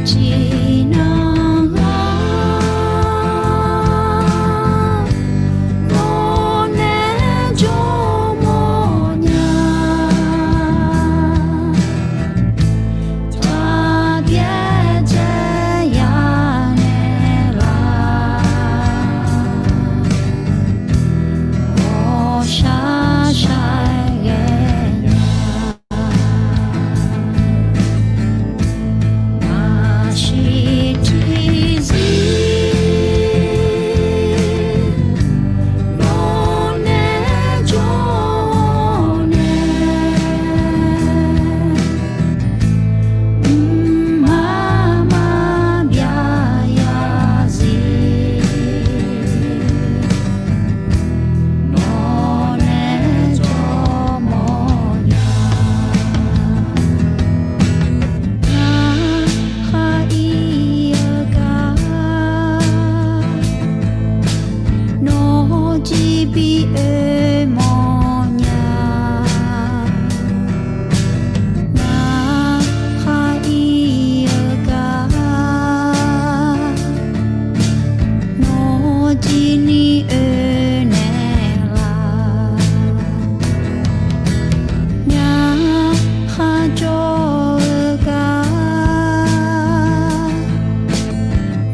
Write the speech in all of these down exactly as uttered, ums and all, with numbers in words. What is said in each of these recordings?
Tiqnan-aq, nawq nae jawrmawf nya. Taqbyaer dzae ya naeqlaf, ghawqshaq shaq ghaenya. Maqsiq tiqzir nawq nae jawr nae, mqmaq maqbyav ya zir, nawq nae jawrmawf nya. Narhaq ir-eu gar, nawq jir bi oe mawf nya. Narhaq ir-eu gar, nawq jir ni oe naeqlaf. Narhaq jawr-eu gar,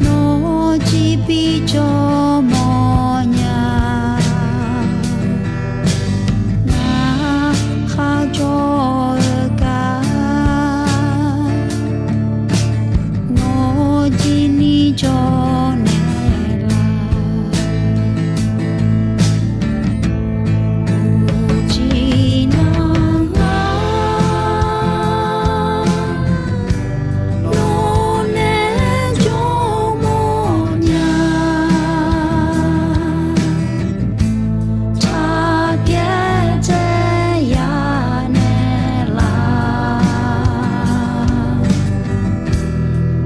nawq jir bi jawrmawf nya. Narhaq jawr-eu gar, nawq jir ni jawr naeqlaf. Uqcif nar-aq, nawq nae jawrmawf nya. Taqbyaer dzae ya naeqlaf,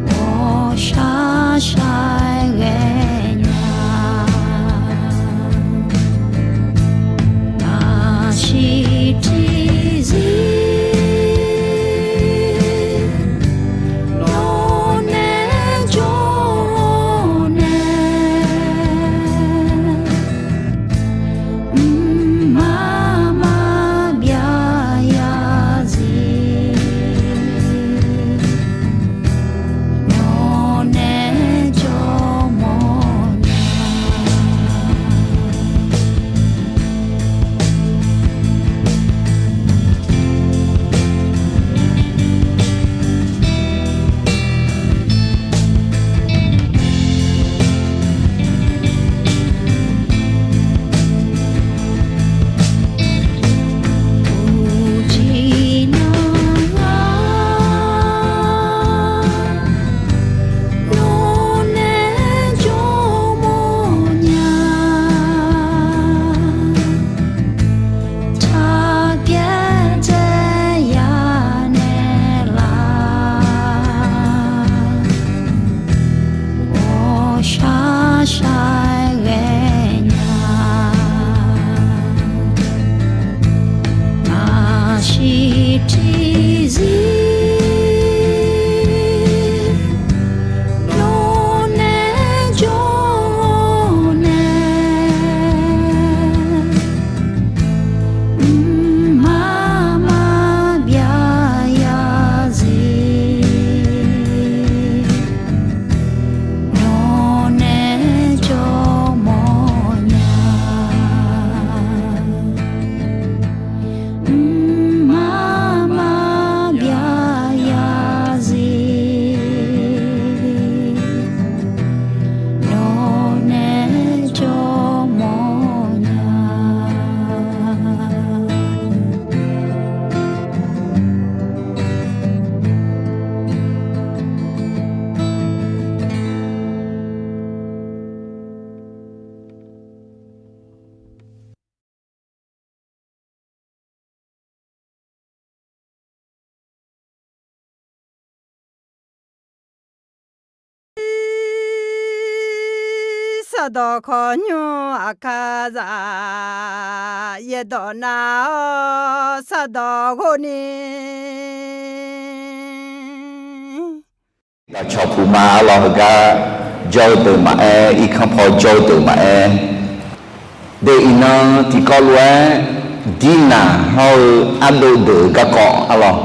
ghawqshaq shaq ghaenya. Maqsiq tiqzir nawq nae jawr nae, mqmaq maqbyav ya zir, nawq nae jawrmawf nya. Uqcif nar-aq, nawq nae jawrmawf nya. Taqbyaer dzae ya naeqlaf, ghawqshaq shaq ghaenya. Maqsiq tiqzir nawq nae jawr nae, mqmaq maqbyav ya zir, nawq nae jawrmawf nya. Mqmaq maqbyav ya zir, nawq nae jawrmawf nya. Sardawq khawqnymr aqkar zaq, yaerdawq nav-awr sardawq ghov ni. Aqcawq puq ma arlawq, heugar jawr-eu deuq maqaer, irkanr paw jawr-eu deuq maqaer. De iqnan tiqkawv lof-aer, Dirnaq hawr-eu ardov deuq-euq garkawv arlawq,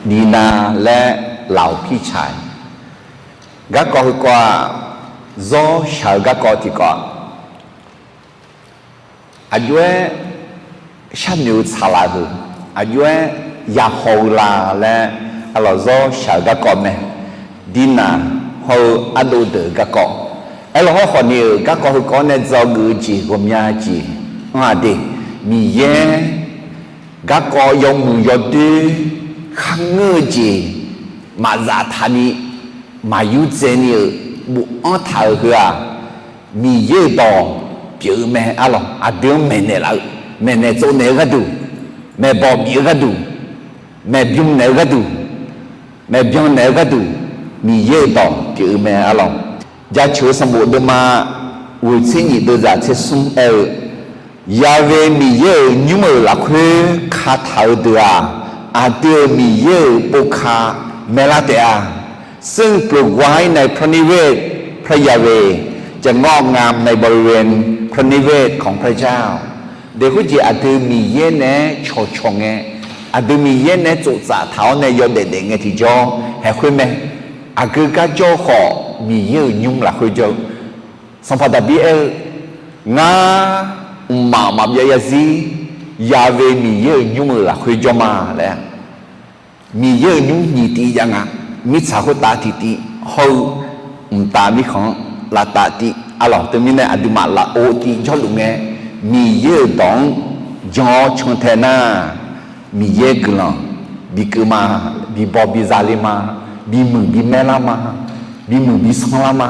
Dirnaq laer laf-euq pircaq-aer garkawv heukawv-aq, zawr shaq-eu garkawv tiqkawv-aq, aqjox-aer sharnoeq-eu tsaqlaf-eu, aqjox-aer yahaw-eu la laer arlawq zawr shaq-eu garkawv mae. Dirnaq hawr-eu ardov deuq-euq garkawv. Aerlawq hawrkhawf ni-euq garkawv heukawv-anr nae dzawgeuf-eu jeq ghawqmya jeq anr-aq de, Miqyaer garkawv yawmuiq yawdoer kharngeur-eu jeq maqzaf taqni, maqyurdzae ni-euq bofanr taq-euq heu-aq, Miqyaer-euq dawq pyeuf-eu mae arlawq. Aqdui-anr maeqnaeq laf-eu, maeqnaeq tsovnaeq-eu gharduq, maeqbawq bif-eu gharduq, maeqbyan naeq-eu gharduq, maeqbyan naeq-eu gharduq, Miqyaer-euq dawq pyeuf-eu mae arlawq. Jaceuq-eu sanqbof deuvma ghoeq tser nyif deuvzaq tser smr aer-eu, Yaqve Miqyaer-euq nymr-euq lafkhoer kataq-eu deuq-aq, aqdui-euq Miqyaer-euq povka maerlar taef-a. ซึ่งปลูกไว้ในพระนิเวศพระยาเวห์ จะงอกงามในบริเวณพระนิเวศของพระเจ้า Daefkhoer jeq aqdui Miqyaer naeq-aer cawqcawq ngae, aqdui Miqyaer naeq-aer tsoftsaf taq-awr nae yawdaef daef ngae tiqjawr haeq khoer mae. Aqgeu gar jawr-eu khawf, Miqyaer-euq nymr lafkhoer jawr-eu. Sanqpaq Daqbir aer-eu, Ngar mqmaq maqbyav zarzir Yaqve Miqyaer-euq nymr-euq lafkhoer jawr ma laer. Miqyaer-euq nymr nyiq tiv jav nga. Mirtsaq khoertav tiqtiv hawr-eu, mqtav mirkhanq-anr lavtav tiv arlawq. Teumirnae aqduimaf lafov tiv jawrluf ngae, Miqyaer-euq dawq-anr jan-awr cantae nar, Miqyaer guiqlanq bikeuv ma, bibaw biza le ma, bimuiq bimaer lar ma, bimuiq bisanr lar ma,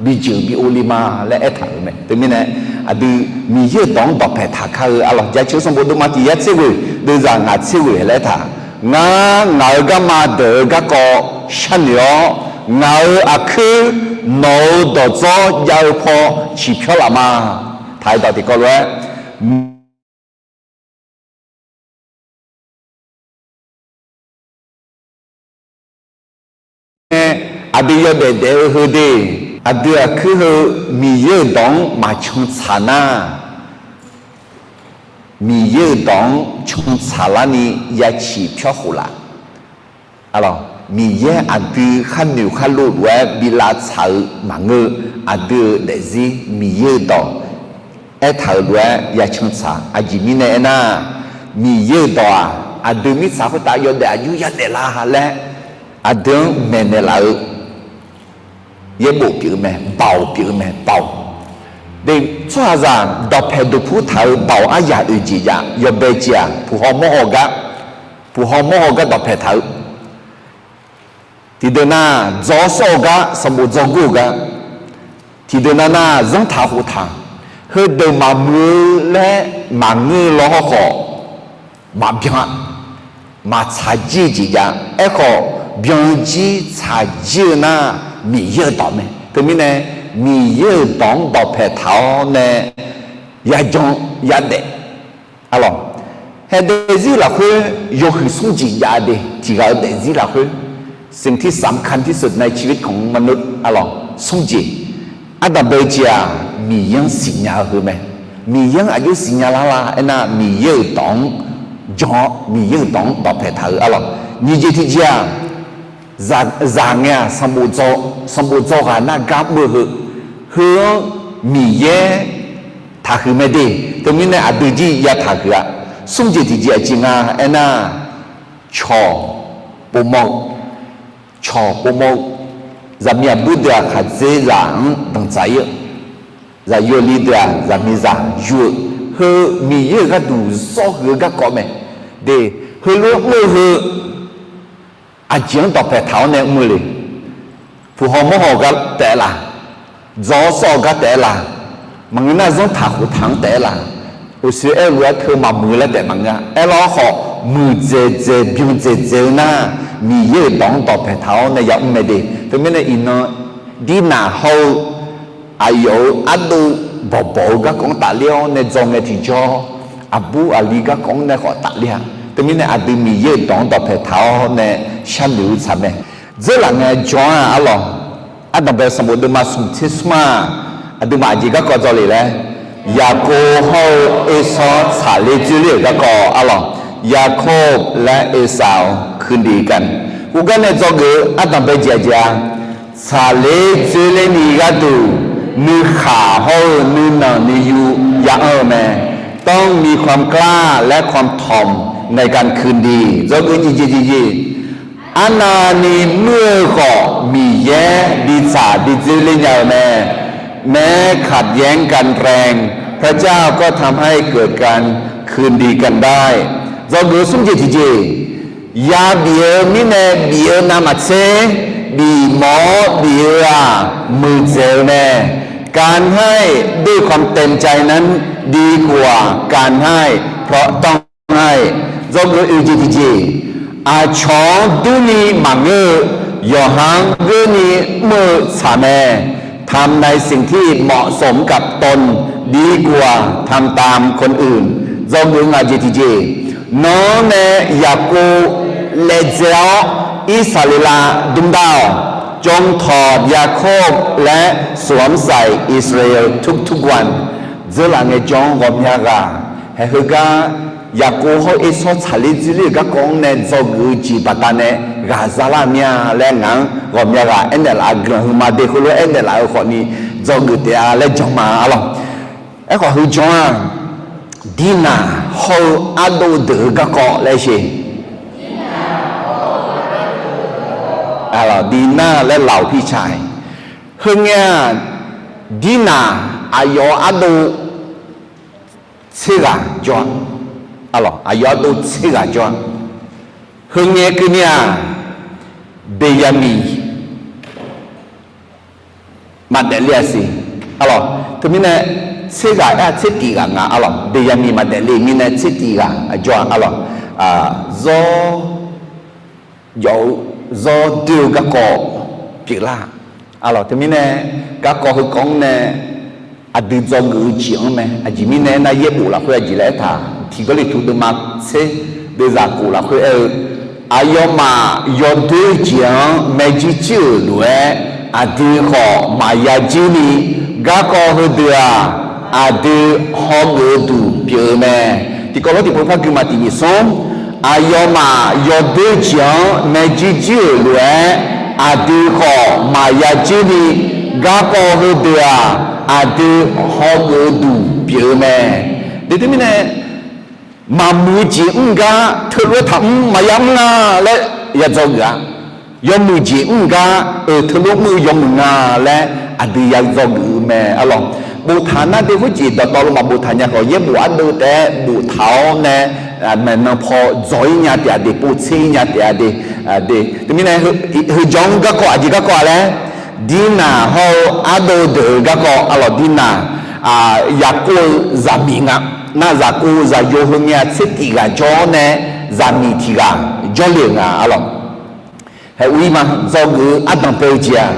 bijeuq bi ov le ma laer aertaq-euq mae. Teumirnae aqdui Miqyaer-euq dawq-anr dawqpae taq kar-eu arlawq. Jaceuq-eu sanqbof deuvma tiq yar tser ghoeq deuvzaq ngaq tser ghoeq laer aertaq, Ngar ngaq-euq garma deuq-eu garkawv sharnoeq-awr, ngaq-euq aqkuir nawq-euq dawqdzawr jav-eu paw ciqpyawr laf ma. Taq-eu dawq tiqkawv lof-aer, aer, aqdui yawdaef daef-eu heu de, aqdui aqkuir heu Miqyaer-euq dawq-anr maqcan tsaq nar, Miqyaer-euq dawq-anr cantsaq larni ya ciqpyawr khof laf. Arlawq, Miqyaer aqdui khar noeq khar lov lof-aer bi lavtsaq-eu maqngeur-eu, aqdui-euq daefzir Miqyaer-euq dawq aertaq-euq lof-aer ya cantsaq. Aqjeq mirnae aernar, Miqyaer-euq dawq-aq, aqdui mirtsaq khoertav yawdaef aqjox yadaef la laer aqdui-anr maeqnaeq laf-eu yaerbof pyeuf-eu mae, baoq pyeuf-eu mae, baoq. De, tsawrhaqzaq dawqpaeq duqpur taq-eu baoq aryaq oeq jeq jav yawbae jeq-aq, puq haw mawr haw gar, puq haw mawr haw gar dawqpaeq taq-eu. Tiqdeuq nar, dzaw-awr sawr-eu gar, sanqbof dzaw gur-eu gar. Tiqdeuq nar nar, zanrtaq khoftaq, heudeuq maqmuiq-eu laer maqngeur-eu law hawrkhawf, maqbyan-a, maqtsaq jir-eu jeq jav. Aerkhawf, byan jir tsaq jir-eu nar, Miqyaer-euq dawq mae. Teumirnae, Miqyaer-euq dawq-anr dawqpaeq taq-awr nae yajan yadaef. Arlawq, haedaef zir lafkhoer yawhuiq smr jeq jav de, tiq ghaq-eu daefzir lafkhoer สิ่งที่สำคัญที่สุดในชีวิตของมนุษย์ arlawq, smr jeq. Ardanqbae-eu jeq-aq, Miqyaer-anr siqnya-eu heu mae. Miqyaer-anr aqjox siqnya lar la aernar, Miqyaer-euq dawq-anr jan-awr, Miqyaer-euq dawq-anr dawqpaeq taq-eu arlawq. Nyiq jeq tiqjeq-aq, zaq ngae-aq, sanqbof dzaw, sanqbof dzaw ghaq nar gar mr-eu heu, heu-anr Miqyaer taqhuiq mae de. Teumirnae aqdui jir ya taqhuiq-a. Smr jeq tiqjeq aqjeq nga aernar, cawq povmawr-eu, cawq povmawr-eu, zaqmiq aqbur deuq-aq, khaqdzerzaq-anr danqdzaq ir-eu, zaqyo li deuq-aq, zaqmiqzaq yur-eu, heu Miqyaer-euq gharduq zawr huiq-eu garkawv mae. De, heulof-aer mr-eu heu aqjeq-anr dawqpaeq taq-awr nae mr-eu le. Puq haw mawr haw gar taef-aer la, dzaw-awr sawr-eu gar taef-aer la, maqngeur nar zanrtaq khoftaq-anr taef-aer la, uqshoe aer-eu lof-aer teu maqmuiq laer taef maqngeur-a. Aerlar-awr khawf, muiqdzaeq dzaeq byan dzaeq dzaeq-eu nar, Miqyaer-euq dawq-anr dawqpaeq taq-awr nae yamr mae de. Teumirnae iqnan, dirnaq hawr-eu aqyawf-euq ardov bawqbawq-eu garkawv-anr tafler-awr nae dzaw ngae tiqjawr, aqbur aqli garkawv-anr nae khawf tafler-a. Teumirnae aqdui Miqyaer-euq dawq-anr dawqpaeq taq-awr nae sharnoeq-eu tsaq mae. Dzeurlaf ngae jan-aq arlawq, ardanqbae sanqbof deuvma smq tser smr-aq, aqduimaf aqjeq garkawv dzawle laer, Yaqkov hawr-eu Ersawr tsaqler dzoerler-euq garkawv arlawq, Yaqkov laer Ersawr คืนดีกัน khoergar nae dzawgeuf-eu ardanqbae jeq aqjeq-a, tsaqler dzoerler ni gharduq nuikhaq hawr-eu nuinanq nuiyu ya anr-eu mae. ต้องมีความกล้าและความถ่อมในการคืนดี dzawgeuf jeq jeq jeq jeq. Arnavni muir-eu khawf Miqyaer bi tsaq bi dzoerler nya-eu mae. แม้ขัดแย้งกันแรง พระเจ้าก็ทำให้เกิดการคืนดีกันได้ dzawgeuf smr jeq tiqjeq. Yabif-eu mirnae bif-eu navmaqtser, bif mawf-awr bif-eu-aq muiqdzaeq-eu mae. การให้ด้วยความเต็มใจนั้นดีกว่าการให้เพราะต้องให้ dzawgeuf oeq jeq tiqjeq. Aqcawq-anr durni maqngeur-eu, yawqha-anr geurni mr-eu tsaq mae. ทำในสิ่งที่เหมาะสมกับตนดีกว่าทำตามคนอื่น dzawgeuf ngaq jeq tiqjeq. Nawr nae Yaqkov laedzae-awr Irsaqleqlav dmr dar-awq. จงถอดยาโคบและสวมใส่อิสราเอลทุกๆวัน Dzeurlaf ngae jan-anr ghawqmya ghaq, haeq heugar Yaqkov hawr Ersawr tsaqler dzoerler-euq garkawv-anr nae dzawgeuf-eu jeq baqdanae ghaq zalar mir-a laer ngaq-anr ghawqmya ghaq aernaeq laf-a, guiqlanq huiqma de heulof-aer aernaeq laf-eu khawfni dzawgeuf taef-a laer jan ma arlawq. Aerkhawf heujan-aq, Dirnaq hawr-eu ardov deuq-eu garkawv laer sher. Dirnaq laer lawq pircaq-aer. Heungae-aq, Dirnaq aqyawf ardov tser ghaq jawr-a. Arlawq, aqyawf ardov tser ghaq jawr-a. Heungae keuvni-aq, Beqyaqmiq maqdaef le-a siq. Arlawq, teumirnae tser ghaq aer-a tser tif ghaq nga. Arlawq, Beqyaqmiq maqdaef le mirnae tser tif ghaq jawr-a. Arlawq, zawr jawf-eu zawr doer-eu garkawv pyeuflar. Arlawq, teumirnae garkawv heukawv-anr nae aqdui dzawgeuf-eu jeq-anr mae. Aqjeq mirnae aernar, yaerbof lafkhoer aqjeq laer aertaq, Tiqgawrliqtu deuvma tser deuvzaq kof lafkhoer aer-eu, aqyawfmaf yawdoer jeq-anr maerjuir juir-euq lof-aer, aqdui khawf maqya juir ni, garkawv heudeuq-aq, aqdui hawgeuf-eu duq pyeuf-eu mae. Tiqkawv lawr tiqpov par gui ma tiq nyiq smr. Aqyawfmaf yawdoer jeq-anr maerjuir juir-euq lof-aer, aqdui khawf maqya juir ni, garkawv heudeuq-aq, aqdui hawgeuf-eu duq pyeuf-eu mae. Deuq teumirnae, maqmuiq-eu jeq mr gar teulof-aer taqmr maqya mr nga laer ya dzawgeuf-a. Yawmuiq jeq mr gar-euq teulof mr-eu yawmuiq nga laer aqdui ya dzawgeuf-eu mae. Arlawq, boftaq nar deuq khoerjeq dawqtawvluf maqboftaq nya khawf, yaerbof ardeuv taef-aer boftaq-awr nae, maeqnan paw dzawq-ir nya taef-a de, povtser-ir nya taef-a de. Teumirnae, heujan-anr garkawv aqjeq garkawv-a laer, Dirnaq hawr-eu ardov deuq-euq garkawv. Arlawq, Dirnaq, Yaqkov-eu zaqmiq nga. Nar Yaqkov-eu zaqyo heungae-aq tser tif ghaq jawr-awr nae, zaqmiq tiq ghaq jawrle-euq nga. Arlawq, haeq ur-ir ma. Dzawgeuf-eu ardanq bae-eu jeq-aq,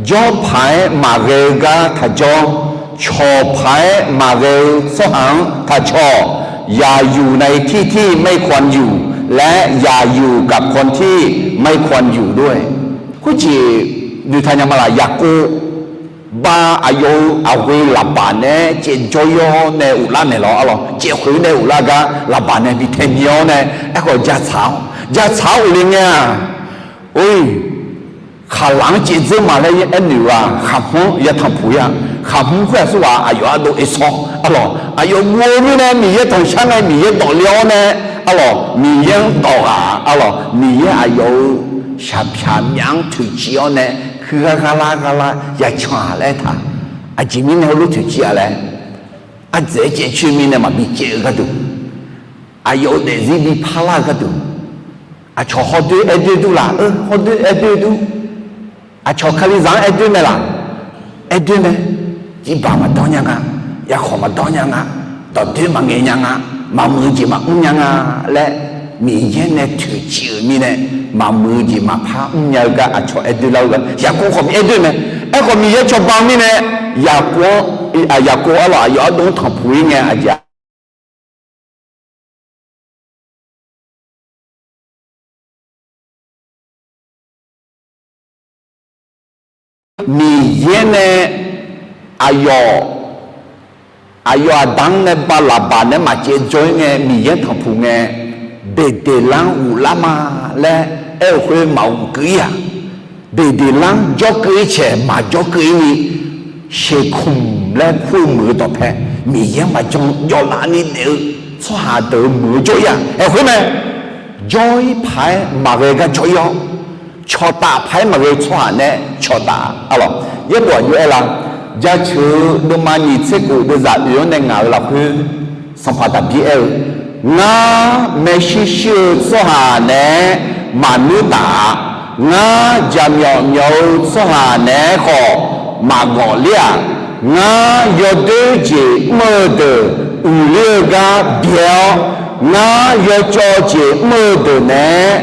jawr paq-aer maqghae-eu gar taqjawr, cawq paq-aer maqghae-eu tsawrhaq-anr taqcawq, อย่าอยู่ในที่ที่ไม่ควรอยู่ และอย่าอยู่กับคนที่ไม่ควรอยู่ด้วย Khoerjeq noeqtaq nya ma laq? Yaqkov ba aqyawf-euq aqghoe Laqbaq nae caev jawr-ir-awr nae ghoflar naeq lawq. Arlawq, caev khoeq nae ghoflar gar Laqbaq nae bi tae mir-awr nae, aerkhawf jatsaq-awr, jatsaq-awr ghofle ngae-aq, or-iq, khaqlaq-anr caev dzeur ma laer aernoeq-aq, khaqhmr-anr ya tanqpuq-ir-a. Khaqhmr khoer-aq, surghaq aqyawf ardov Ersawr. Arlawq, aqyawf guv-eu mirnae Miqyaer tanqshar ngae Miqyaer dawqle-awr nae, arlawq, Miqyaer-anr dawq ghaq-a. Arlawq, Miqyaer aqyawf-euq shaqpyaq myaf-anr toeqciv-awr nae, heugar gharlar gharlar ya can-aq laer aertaq. Aqjeq mirnae heulof toeqciv-a laer, ardzaeq-aer caev coer mirnae maqbi caev-eu gharduq, aqyawf-euq daefzir bi parlar-eu gharduq, aqcawq hawdoer aer doer dur laf-eu, hawdoer aer doer dur. Aqcawq Kalizaq-anr aer doer mae laq? Aer doer mae. Jirbaq maqdawr nya nga. Yarkhawq maqdawr nya nga. Dawqdoer maqngaeq nya nga. Maqmuiq-eu jeq maqmr nya nga laer, Miqyaer nae toeqciv-euq mirnae, maqmuiq-eu jeq maqpar mrnya-eu gar aqcawq aer doer lar-eu gar Yaqkov khawf bi aer doer mae. Aerkhawf Miqyaer cawba-eu mirnae, Yaqkov, Yaqkov arlawq aqyawf ardov-anr tanqpuq-ir ngae aqjeq-a. Miqyaer nae aqyawf, aqyawf aqda-anr nae ba laqbaq nae maqcaev jawr-ir ngae, Miqyaer tanqpuq ngae, Beqdeqlar-anr ghoflar ma laer aer-eu khoer maqghofkeuv-ir-aq, Beqdeqlar-anr jawrkeuv-ir caeq maqjawrkeuv-ir ni, Sheqkmq laer kur-eu meuq-eu dawqpae, Miqyaer-anr maqjan jawrlaf ni daef-eu tsawrhaq deuq-eu meuq-eu jawr-ir-aq, aerkhoer mae. Jawr-ir paq-aer maqghae gar jawr-ir-awr, cawqtaf paq-aer maqghae-eu tsawrhaq nae cawqtaf-a lawq. Yaerbof aqjox aer la, jaceuq-eu deuvma nyiq tser khof deuvzaq oeq-anr nae ngaq-eu lafkhoer, Sanqpaq Daqbir aer-eu, Ngar maershuir shuir-eu tsawrhaq naeq-aer maqnuir taf-a. Ngar jaqmyawf myawf-eu tsawrhaq naeq-aer khawf maqgawf ler-aq. Ngar yawdoer jeq mr-eu deuq uiqler-eu gar byae-awr, ngar yawcawv jeq mr-eu deuq naeq-aer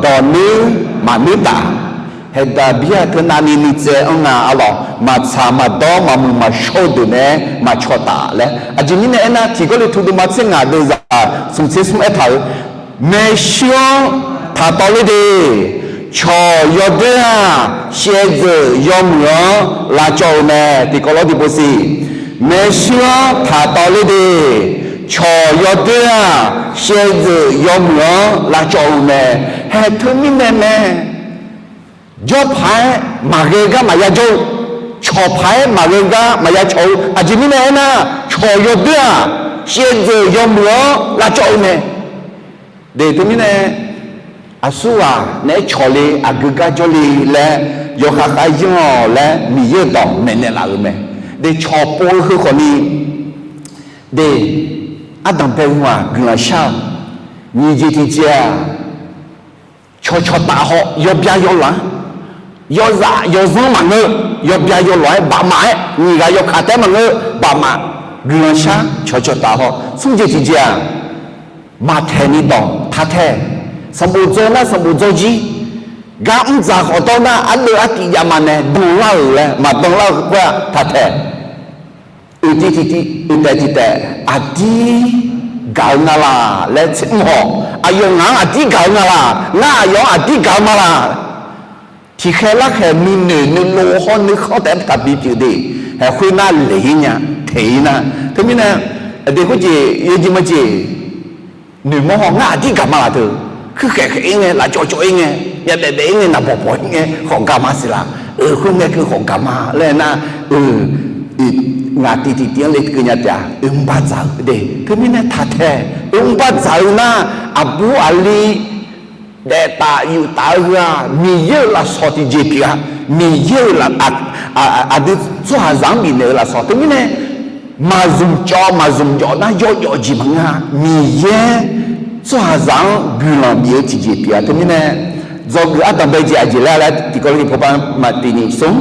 dawq nuir maqnuir taf. Haeq Daqbir-aq, teunavni nuitsaev-anr nga-a lawq. Maqtsaq maqdawr maqmuiq maqshawr-eu deuq naeq-aer maqcawq taf laer. Aqjeq mirnae aernar, Tiqgawrliqtu deuvma tser ngaq deuvzaq smq tser smr aertaq-euq, maershuir-anr taqtawv ler de. Cawq yawdoer-aq, shaevdzeuf yawmuiq-anr lavcawv-eu mae. Tiqkawv lawr tiqpov siq. Maershuir-anr taqtawv ler de. Cawq yawdoer-aq, shaevdzeuf yawmuiq-anr lavcawv-eu mae. Haeq teumirnae mae. Jawr paq-aer maqghae gar maqya jawr-eu, cawq paq-aer maqghae gar maqya cawq-eu, aqjeq mirnae aernar, cawq yawdoer-aq, shaevdzeuf yawmuiq-anr lavcawv-eu mae. De teumirnae, aqsurghaq naeq-aer cawq le, aqgeu gar jawr le laer yawkhav khav yanr-awq laer Miqyaer-euq dawq maeqnaeq laf-euq mae. De cawq pov-eu heu khawfni, de ardanq bae-eu ghaq guiqlanq shar-awq. Nyiq jeq tiqjeq-aq, cawqcawq taf haw yawbya yawlanq-aer, yawzaf yawzanr maqngeur, yawbya yawlanq-aer bafmaf-aer, nyiq ghaq yawkaq taef-aer maqngeur, bafmaf, guiqlanq shar cawqcawq taf haw. Smr jeq tiqjeq-aq, maqtaeq ni dawq taq taeq. Sanqbof dzaw nar sanqbof dzaw jir, gar mr dzaq khawf dawr nar ardeuv artiv jav ma nae danlar-euq laer maqdanlar-eu khoer-aq taq taeq. Uiqtiv tiqtiv, uiqtaef tiqtaef, aqdir gaq-eu nga laq laer tser mr haw. Aqyawf ngaq-anr aqdir gaq-eu nga laq, ngar aqyawf-anr aqdir gaq-eu ma laq. Tiqkhaeq larkhaeq nuinoeq nuilov hawr nuikhanr taef-aer taqbi pyeuf de. Haeq khoernar laeq-ir nya, taeq-ir nar. Teumirnae, aqdui khoerjeq yawjeq maqjeq, noeqmawr haw ngar aqdir gaq ma laq teu. Kuirkhaeq khaeq-ir ngae, lafcawv cawv-ir ngae, myavbaef baef-ir ngae, naqbawq bawq-ir ngae khawf gaq ma siq laq. Khoerngae keuv khawf gaq ma laer nar, ngaq tiqtiq tiv-anr lekeuv nya taef-a. Oe mrbar dzaq-eu de. Teumirnae taq taeq. Oe mrbar dzaq-eu nar, aqbur aqli daeftaf yuftaf-eu heu-aq, Miqyaer-euq lafsawq tiqjeq pyeuf-a. Miqyaer-euq aqdui tsawrhaqzaq-anr bifnaeq-eu lafsawq teumirnae, maqzmq cawv maqzmq jawf nar yawjawf jeq maqngeur-a. Miqyaer tsawrhaqzaq-anr guiqlanq bif-eu tiqjeq pyeuf-a. Teumirnae, dzawgeuf ardanq bae jeq aqjeq laer laer tiqkawv lof-aer pawba maqtif ni smr.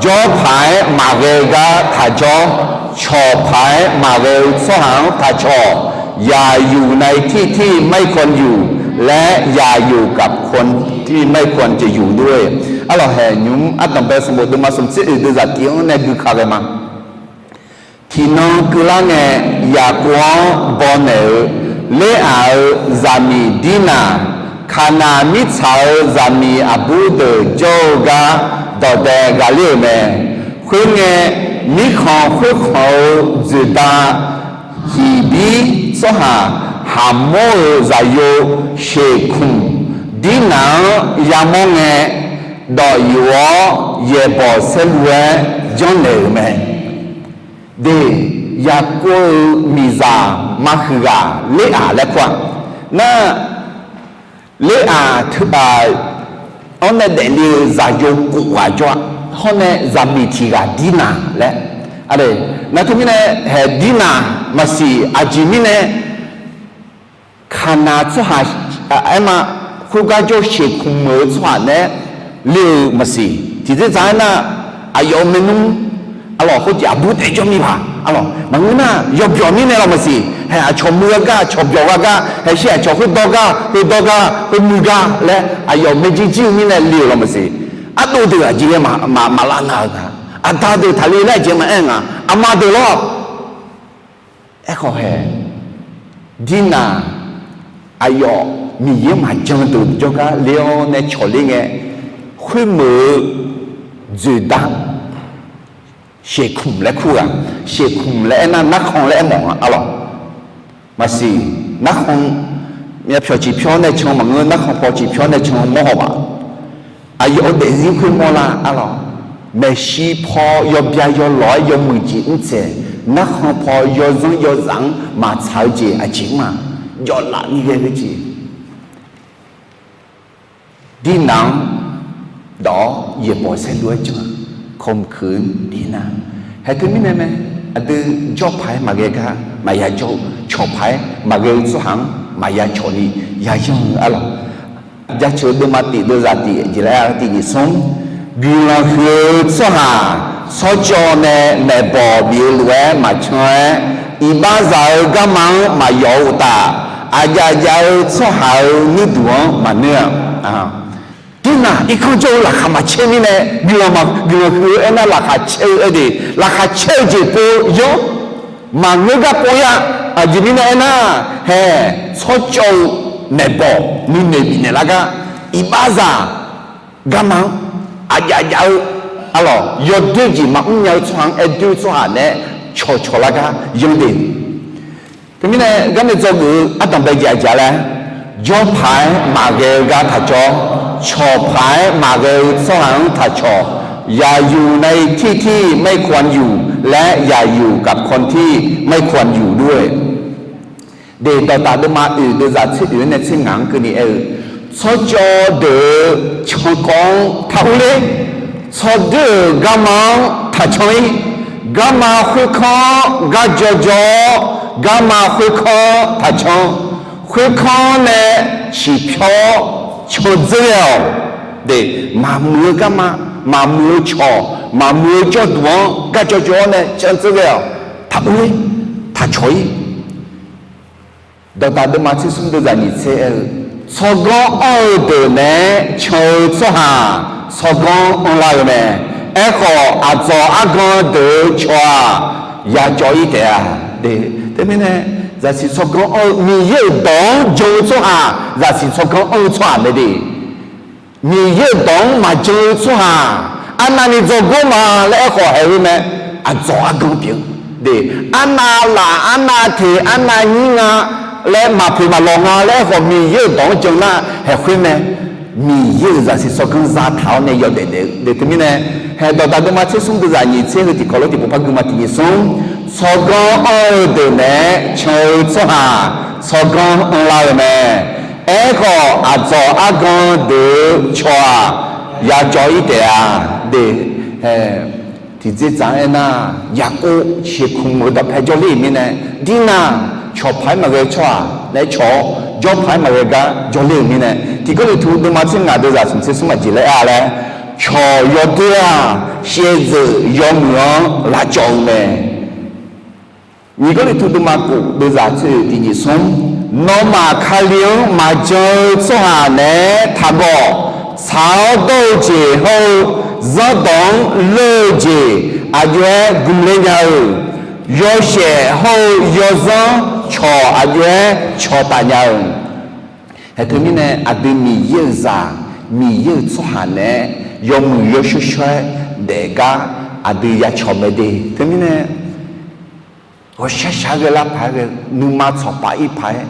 Jawr paq-aer maqghae-eu gar taq jawr, cawq paq-aer maqghae-eu tsawrhaq-anr taq cawq. อย่าอยู่ในที่ที่ไม่ควรอยู่ และอย่าอยู่กับคนที่ไม่ควรจะอยู่ด้วย. Arlawq haeq nymq mr ardanq bae sanqbof deuvma smq tser oeq deuvzaq tif-anr nae gui ka ghae ma. Tiqnan keuvlar ngae, Yaqkov-anr bawnaeq-eu Ler-aq-euq zaqmiq Dirnaq, Kaqnaq mirtsaq-euq zaqmiq aqbur deuq jawr-eu gar dawqdae ghaqler-euq mae. Khoerngae, mirkhanq khoerkhanq-eu dzoeqda Hiqbir tsawrhaq Haqmawr-euq zaqyo Sheqkmq Dirnaq-anr yamawr ngae, dawf yuf-awr yaeqbawq saerlu-aer janrnaeq-euq mae. De, Yaqkov-euq miqzaq ma huiq ghaq Ler-aq laer kur-aq. Nar, Ler-aq teu-aq, anr nae daefle-eu zaqyo kof ghaq jawr-a. Hawr nae zaqmiq tiq ghaq Dirnaq laer. Nar teumirnae haeq Dirnaq maqsiq, aqjeq mirnae Kaqnaq tsawrhaq, aerma, khoergar jawr-eu Sheqkmq-euq tsawrhaq naeq-aer le-eu maqsiq. Tiqdzer dzaq-aer nar, aqyawf-euq maernmr, arlawq khoerjeq aqbur taef jawr mir paq, arlawq maqngeur nar yawbyawq mirnae lawq maqsiq. Haeq aqcawq muiq gha gar, aqcawq byawq gha gar, haeq shir aqcawq khoerdawr gar, khoerdawr gar, khoermuiq gar laer aqyawf maeqjir jir-eu mirnae le-euq lawq maqsiq. Ardov deuq aqjeq-aer maqlav nar-eu nga. Aqda deuq taqle laer aqjeq maqaer nga. Aqma deuq lawr. Aerkhawf haeq, Dirnaq aqyawf Miqyaer maqjan deuq jawrgar le-awr nae cawq ler ngae, khoermeuq-eu dzoeqdar, sheuqkmq laer kur ghaq, sheuqkmq laer aernar narkhan laer aermawf nga arlawq. Maqsiq, narkhan myavpyawq ciqpyawr nae can maqngeur, narkhan paw ciqpyawr nae can mawrhaw baf. Aqyawf-euq daefzir khoermawr lar arlawq. Maeqshi paw yawbya yawlawq-aer yawmuiq jeq mrtsaeq, narkhan paw yawzanr yawzaf-anr maqtsaq-eu jeq aqjeq mr-aq, jawvlaf ni ghae-eu jeq. Dirnav-anr dawq-awr yaeqbawq saerlu-aer jan-a, kamq kuiq-anr dirnav. Haeq teumirnae mae, aqdui jawr paq-aer maqghae gar maqya jawr-eu, cawq paq-aer maqghae-eu tsawrhaq-anr maqya cawq ni yayanr-eu arlawq. Jaceuq deuvma tif deuvzaq tif jeq laer-a tiq nyiq smr, guiqlanq huiq-eu tsawrhaq tsawrcawv nae maeqbawq bif-eu lof-aer maqcan-aer, iqbaxzaq-eu garma-anr maqyawf-eu uqtaf, aqjav jav-eu tsawrhaq-euq nuirduq-anr maqnoer-a. Dirnav irkanr jawr-eu laqkhaq maqcaer mirnae, guiqlanq ma guiqlanq huiq-eu aernar laqkhaq caer-eu aerde, laqkhaq caer-eu jeq pov yawr, maqngeur gar pov-ir-a. Aqjeq mirnae aernar, haeq tsawrcawv-eu maeqbawq nuinoeq bifnaeq lar gar, iqbaxzaq garma-anr aqjav jav-eu arlawq, yawdoer jeq maqmr nya-eu tsawrhaq-anr aer doer-eu tsawrhaq naeq-aer cawqcawq lar gar yanr de. Teumirnae garnae dzawgeuf-eu ardanq bae jeq aqjeq laer, jawr paq-aer maqghae-eu gar taq jawr, cawq paq-aer maqghae-eu tsawrhaq-anr taq cawq, อย่าอยู่ในที่ที่ไม่ควรอยู่ และอย่าอยู่กับคนที่ไม่ควรอยู่ด้วย. De, dawqdaq deuvma oeq deuvzaq tser oeq-anr nae tser ngaq-anr keuvni aer-eu, tsawrcawv deuq-euq cankawv-anr taq urler. Tsawrdoer-euq garma-anr taq can-ir. Garma khoerkanr-anr gar jawrjawr-awr, garma khoerkanr-anr taq can. Khoerkanr nae ciqpyawr-awr candzeur ghae-awq. De, maqmuiq-eu garma, maqmuiq-eu cawq, maqmuiq-eu jawrduq-anr gar jawrjawr-awr nae candzeur ghae-awq. Taq urler, taq cawq-ir. Dawqdaq deuvma tser smr deuvzaq nyiq tser aer-eu, tsawrganr anr-eu deuq naeq-aer can-eu tsawrhaq tsawrganr anrlar-eu mae. Aerkhawf, aqdzawq argan deuq-eu cawq-aq, yajawv-ir taef-a. De, teumirnae, zaqsiq tsawrganr anr-eu Miqyaer-euq dawq-anr jan-eu tsawrhaq zaqsiq tsawrganr anr-eu tsawrhaq mae de. Miqyaer-euq dawq-anr maqjan-eu tsawrhaq, arnavni dzawgor ma laer aerkhawf haeq-eu mae. Aqdzawq argan pyeuf-eu de, arnav laf, arnav teq, arnav nyir nga laer, maqpoeq maqlawq nga laer aerkhawf Miqyaer-euq dawq-anr jan nar haeq khoer mae. Miqyaer-euq zaqsiq tsawrganr zataq-awr nae yawdaef daef-eu de. Teumirnae, haeq dawqdaq deuvma tser smr deuvzaq nyiq tser heu tiqkawv lof tiqpov par guima tiq nyiq smr, tsawrganr anr-eu deuq naeq-aer can-eu tsawrhaq tsawrganr anrlar-eu mae. Aerkhawf, aqdzawq argan deuq-eu cawq-aq, yajawv-ir taef-a. De, haeq tiqdzerdzaq-anr aernar, Yaqkov sheuqkmq-euq dawqpae jawrler-euq mirnae, dirnav cawq paq-aer maqghae-eu tsawrhaq naeq-aer cawq-awr, jawr paq-aer maqghae gar jawrler-euq mirnae, tiq Gawrliqtu deuvma tser ngaq deuvzaq smq tser smr aqjeq laer aer-a laer, cawq yawdoer-aq, shaevdzeuf yawmuiq-anr lavcawv-eu mae. Nyiq Gawrliqtu deuvma kof deuvzaq tser oeq tiq nyiq smr, nawmaf Kali-anr maqjan-eu tsawrhaq naeq-aer taqgawq. Tsaq-awr dawr-eu jeq hawr-eu zanrdawq-anr leur-eu jeq aqjox-aer gmqler nya-euq, yawshaef hawr-eu yawzanr cawq aqjox-aer cawqtaf nya-euq. Haeq teumirnae aqdui Miqyaer-euq zaq, Miqyaer-euq tsawrhaq naeq-aer yawmuiq yawshawr shawr-aer daef gar aqdui yacawq mae de. Teumirnae ghawqshaq shaq-aer ghae lar paq-aer ghae, nuima tsawqpaf ir paq-aer,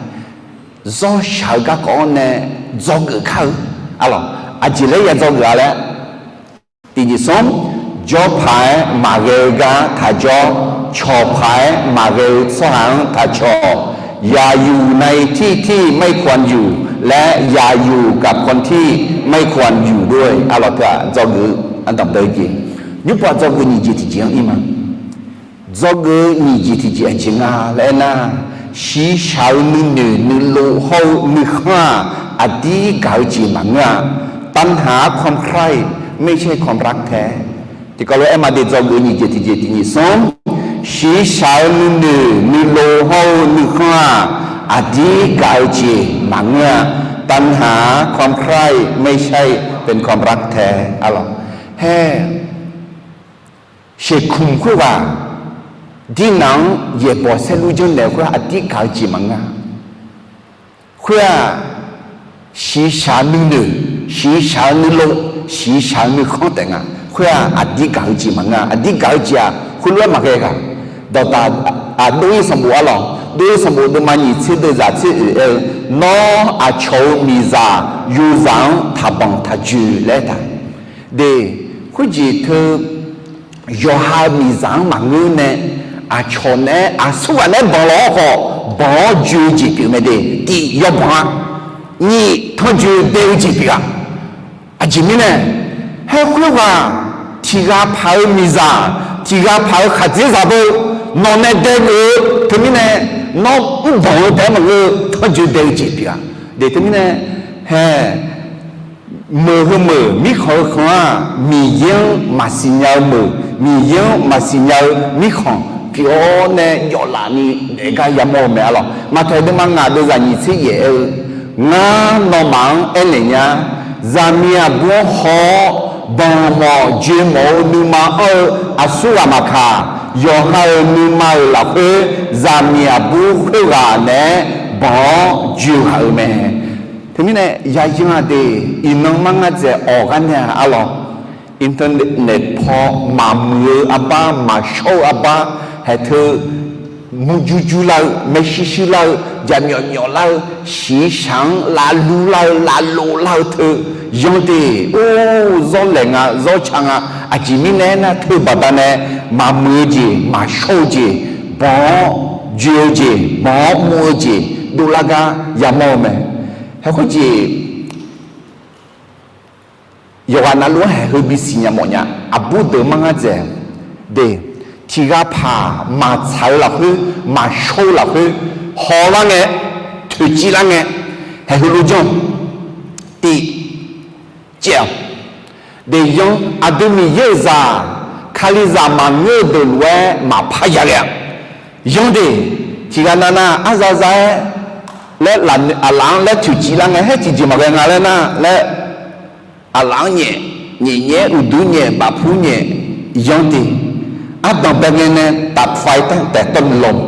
zawr shaq-eu garkawv-anr nae dzawgeuf kar-eu. Arlawq, aqjeq laer ya dzawgeuf-a laer, tiq nyiq smr, jawr paq-aer maqghae-eu gar taq jawr, cawq paq-aer maqghae-eu tsawrhaq-anr taq cawq, อย่าอยู่ในที่ที่ไม่ควรอยู่ และอย่าอยู่กับคนที่ไม่ควรอยู่ด้วย. Arlawq teu-aq, dzawgeuf-eu ardanq bae-eu jeq, nymrpov dzawgeuf-eu nyiq jeq tiqjeq-anr ir ma. Dzawgeuf-eu nyiq jeq tiqjeq aqjeq nga laer aernar, shiqshaq-eu nuinoeq nuilov hawr-eu nuikhanr-aq, aqdir gaq-eu jeq maqngeur-a. ตัณหาความใคร่ ไม่ใช่ความรักแท้. Tiqkawv lof-aer aer ma de, dzawgeuf-eu nyiq jeq tiqjeq tiq nyiq smr, shiqshaq-eu nuinoeq nuilov hawr-eu nuikhanr-aq, aqdir gaq-eu jeq maqngeur-a. ตัณหาความใคร่ ไม่ใช่เป็นความรักแท้. Arlawq, haer sheuqkmq khoerghaq dirnav-anr yaeqbawq saerlu janrnaeq-eu khoer aqdir gaq-eu jeq maqngeur-a. Khoer-aq, shiqshaq nuinoeq, shiqshaq-eu nuilov, shiqshaq-eu nuikhanr taef nga. Khoer-aq, aqdir gaq-eu jeq maqngeur-a. Aqdir gaq-eu jeq-aq, heulof-aer maqghae ghaq. Dawqdaq, aq, dov-ir sanqbof arlawq. Dov-ir sanqbof deuvma nyiq tser deuvzaq tser oeq aer-eu, Nawr, aqcawq-euq miqzaq yozaq-anr taqbanq taqjoe laer aertaq. De, khoerjeq teu yawqha-euq miqzaq-anr maqngeur nae, aqcawq naeq-aer aqsurghaq naeq-aer banq lawq-awr khawf, banq-awr joe-eu jeq pyeuf mae de. Tiq, yawbanq-a. Nyiq, tanrjoe dae-eu jeq pyeuf-a. Aqjeq mirnae, haer khoerghaq tiq ghaq paq-eu miqzaq, tiq ghaq paq-eu khaqdzerzaq beu, nawq nae dae geuf-eu teumirnae, nawr mrbanq-eu taef-aer maqngeur-eu tanrjoe dae-eu jeq pyeuf-a. De teumirnae, hae, meuq heu meuq mirkhanq heu khanq-aq, Miqyaer-anr maqsiq nya-eu meuq, Miqyaer-anr maqsiq nya-eu mirkhanq pyeuf-awr nae jawf laf ni daef gar yamawr-eu mae arlawq. Maqtaeq deuvma ngaq deuvzaq nyiq tser yaef aer-eu, Ngar nawmaf-anr aernaeq nya, zaqmiq aqbur-anr haw-awr, banq mawf joe mawf-eu nuima anr-eu aqsurghaq maqkaq, yawqha-euq nuima-euq lafkhoer zaqmiq aqbur khoerghaq naeq-aer banq-awr joe ghaq-euq mae. Teumirnae yayan-aq de, iqnan mar ngar dzaeq awq gar nae-aq arlawq, internet paw maqmuiq-eu arbar, maqshawr-eu arbar, haeq teu murjur jur lar-eu, maershuir shuir lar-eu, jaqmyawf myawf lar-eu, shiqshaq-anr lavlur lar-eu, lavlof lar-eu teu yan de. Or, zawr laeq nga, zawr ca nga. Aqjeq mirnae aernar, teu baqdanae maqmuiq-eu jeq, maqshawr-eu jeq, banq-awr joe-eu jeq, banq-awr mr-eu jeq dovlar gar yamawr-eu mae. Haeq khoerjeq yawqghaq navluf-anr haeq heu bisiq nya mawf nya. Aqbur deuq mar ngar dzaeq de, tiq ghaq paq maqtsaq-eu lafkhoer, maqshawr-eu lafkhoer, hawlar ngae, toeqciv lar ngae, haeq heulof janr-awq. Tiq, caev-awq. De yan, aqdui Miqyaer-euq zaq, Kalizaq maqngeur-eu deuq lof-aer maqpar ya ghae-a. Yan de, tiq ghaq navnav arza za-aer laer, aqlaf-anr laer toeqciv lar ngae, haer tiqjeq maqghae nga laer nar laer, aqlaf-anr nyaef, nyaef nyaef-aer uqduq nyaef, bafpur nyaef, yan de. Ardanq bae ngae nae tafphae taef tawv lawq.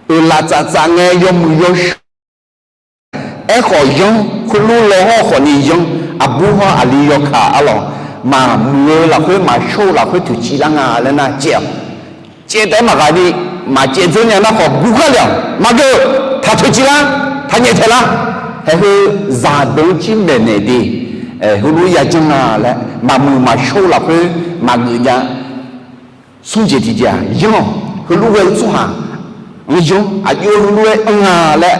Oeqlaf tsaftsaf ngae yawmuiq yawshawr aerkhawf yan, khoerlof law hawr khawfni yan, aqbur hawr aqli yawkaq arlawq, maqmuiq-eu lafkhoer, maqshawr-eu lafkhoer toeqciv lar nga laer nar caev-awq. Caev taef-aer maqghaq ni, maqcaev dzeur nya nar khawf gur khar le-awq. Maqgeur, taq toeqciv lar, taq nyaeftaeq lar. Haeq heu zaqdeuq-anr jir maeqnaeq de, heulof-aer yajanr nga laer, maqmuiq maqshawr-eu lafkhoer maqgeuf nya. Smr jeq tiqjeq-aq, yanr-awq. Heulof ghae-eu tsawrhaq-anr yanr, aqjox heulof-aer anr nga laer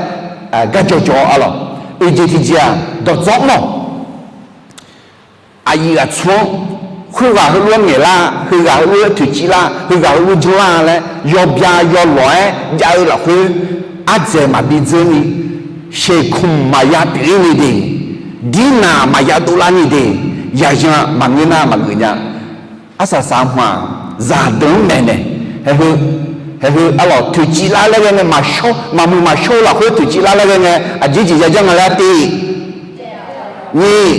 gar jawrjawr arlawq. Oeq jeq tiqjeq-aq, dawqdzawr mr-awq. Aqyuif aqtsu-anr, khoerghaq heulof-aer ngaeqlar, heughaq heulof-aer toeqciv lar, heughaq heulof janrlar laer yawbya yawlawq-aer jav-eu lafkhoer, ardzaeq maqbi dzeurni, sheuqkmq maqya pyeuf-ir ni de, dirnaq maqya dovlar ni de, yaqyan maqngeur nar maqgeuf nya. Arsaq saq hmq-aq, zaqdeuq-anr maeqnaeq, haeq heu, haeq heu arlawq toeqciv lar laer ghae ngae, maqshawr, maqmuiq maqshawr-eu lafkhoer toeqciv lar laer ghae ngae, aqjeq jeq yajanr nga laer tiv nyiq,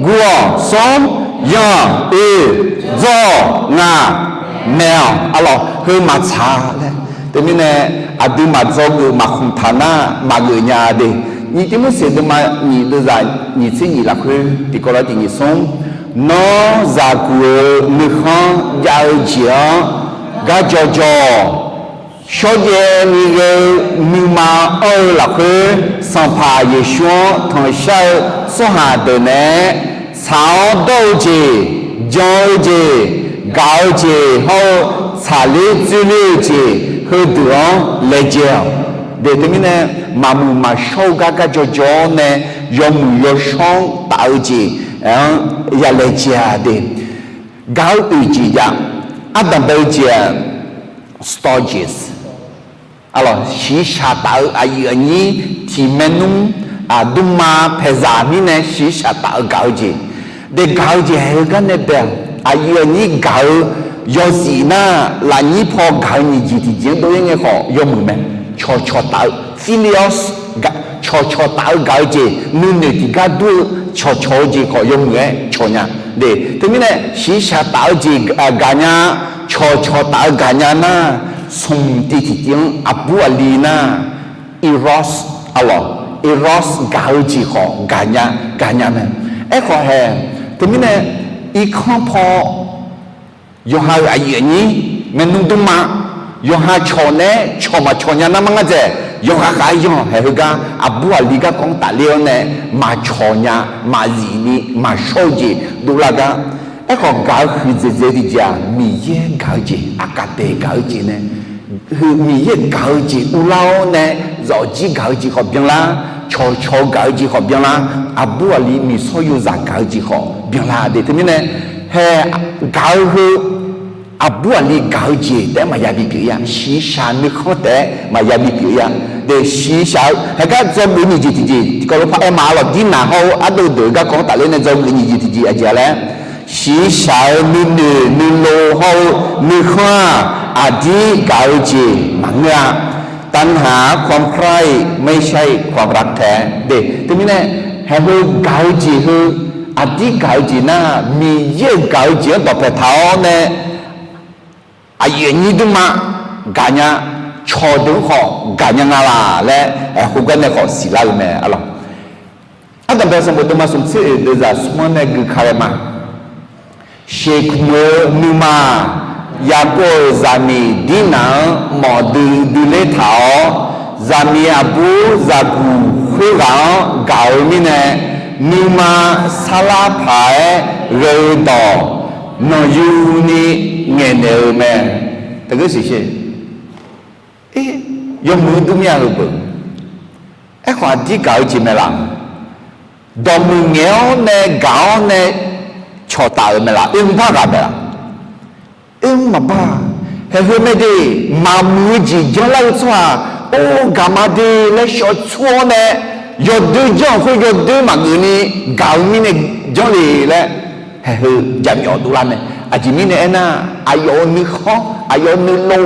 guv-awq, smr, yanq, oeq, dzawr-awq, ngaq, maeq-awq arlawq, heu maqtsaq laer. Teumirnae aqdui maqdzawgeuf maqkhmq taq nar maqgeuf nya de. Nyiq Tirmorseq deuvma nyiq deuvzaq nyiq tser nyiq lafkhoer tiqkawv lar tiq nyiq smr, Nawr zaqguq-euq nuikhanr jav-eu jeq-anr gar jawrjawr-awq. Shawrjaev ni ghae-eu nuima anr-eu lafkhoer, Sanqpaq Yeqsur-anr tanqshar-eu tsawrhaq deuq naeq-aer tsaq-awr dawr-eu jeq, jan-eu jeq, gaq-eu jeq hawr-eu tsaqler dzoerler-eu jeq heudeuq-anr laejae-awq. De teumirnae, maqmuiq maqshawr-eu gar gar jawrjawr-awr nae, yawmuiq yawshawr-anr taf-eu jeq-anr ya laejae-a de. Gaq-eu oeq jeq jav, ardanq bae-eu jeq-aq, stodges. Arlawq, shiqshaq taf-eu aqyuif aqnyir tiq maernmr, aqduma paeqzaq mirnae shiqshaq taf-eu gaq-eu jeq. De gaq-eu jeq haeq-eu gar nae bae-aq, aqyuif aqnyir gaq-eu yawzif nar, lafnyir paw gaq-eu nyiq jeq tiqjeq-anr dov-ir ngae khawf yawmuiq mae. Cawqcawq taf-eu, philia, cawqcawq taf-eu gaq-eu jeq, nuinoeq tiqgar dur-eu cawqcawq-eu jeq khawf yawmuiq-aer cawq nya. De, teumirnae shiqshaq taf-eu jeq gaq nya, cawqcawq taf-eu gaq nya nar, smq tiv tiqtiv-anr aqbur aqli nar, eros, arlawq, eros gaq-eu jeq khawf gaq nya, gaq nya mae. Aerkhawf hae, Teumirnae, irkanr paw yawqha-euq aqyuif aqnyir, maernmr dmrma, yawqha cawq naeq-aer cawq maqcawq nya nar mar ngar dzaeq, yawqghaq ghaq-aer yanr-awq. Haeq heugar aqbur aqli garkawv-anr tafler-awr nae maqcawq nya, maqzif ni maqshawr-eu jeq dovlar gar. Aerkhawf, gaq-eu huiqdzaeq dzaeq tiqjeq-aq, Miqyaer gaq-eu jeq, Aqkaqdaeq gaq-eu jeq nae, Miqyaer gaq-eu jeq uvlar-awr nae, zawqjir gaq-eu jeq khawf byanlar, cawqcawq-eu gaq-eu jeq khawf byanlar, aqbur aqli miqsawr yozaq gaq-eu jeq khawf byanlar de. Teumirnae, hae, gaq-eu heu, aqbur aqli gaq-eu jeq taef-aer maqya bipyeuf-ir-a. Shiqshaq nuikhanr taef-aer maqya bipyeuf-ir-a. De, shiqshaq-eu haeq gar dzawgeuf nyiq jeq tiqjeq tiqkawv lof par aer ma-a lawq. Dirnaq hawr-eu ardov deuq-eu garkawv-anr tafler nae dzawgeuf nyiq jeq tiqjeq aqjeq-a laer, shiqshaq-eu nuinoeq nuilov hawr-eu nuikhanr-aq, aqdir gaq-eu jeq maqngeur-a. ตัณหาความใคร่ไม่ใช่ความรักแท้ de. Teumirnae, haeq heu gaq-eu jeq heu, aqdir gaq-eu jeq nar, Miqyaer-euq gaq-eu jeq-anr dawqpaeq taq-awr nae, aqyuif aqnyir dmrma gaqnya, cawqdeuq-anr khawf gaqnya nga laq laer, khoergar nae khawf siqlar-eu mae, a lawq. Ardanqbae sanqbof deuvma smq tser oeq deuvzaq smr-anr nae gui ka ghae ma. Sheqkmq-eu nuima, Yaqkov-euq zaqmiq Dirnaq-anr mawf duidui ler taq-awr, zaqmiq aqbur zaqguq khoerghaq-anr gaq-eu mirnae, nuima sarlar paq-aer ghae-eu dawq nanqyuni ngaeqnaeq-eu mae. Taqgeur siqsher. Yawmuiq-anr dur mir-a heu beuq. Aerkhawf, aqdir gaq-eu jeq mae laf. Dawqmuiq ngaeq-awr nae gaq-awr nae cawqtaf-euq mae laf. Oermr bar ghaq mae laf. Oermr maqbar. Haeq heu mae de, maqmuiq-eu jeq janrlar-eu tsawrhaq, or, gaq ma de laer shawr tsur-awr nae, yawdoer janr-euq khoer yawdoer maqgeuf ni gaq-eu mirnae janr le laer, haeq heu jaqmyawf dovlar mae. Aqjeq mirnae aernar, aqyawf-euq nuikhanr, aqyawf-euq nuilov,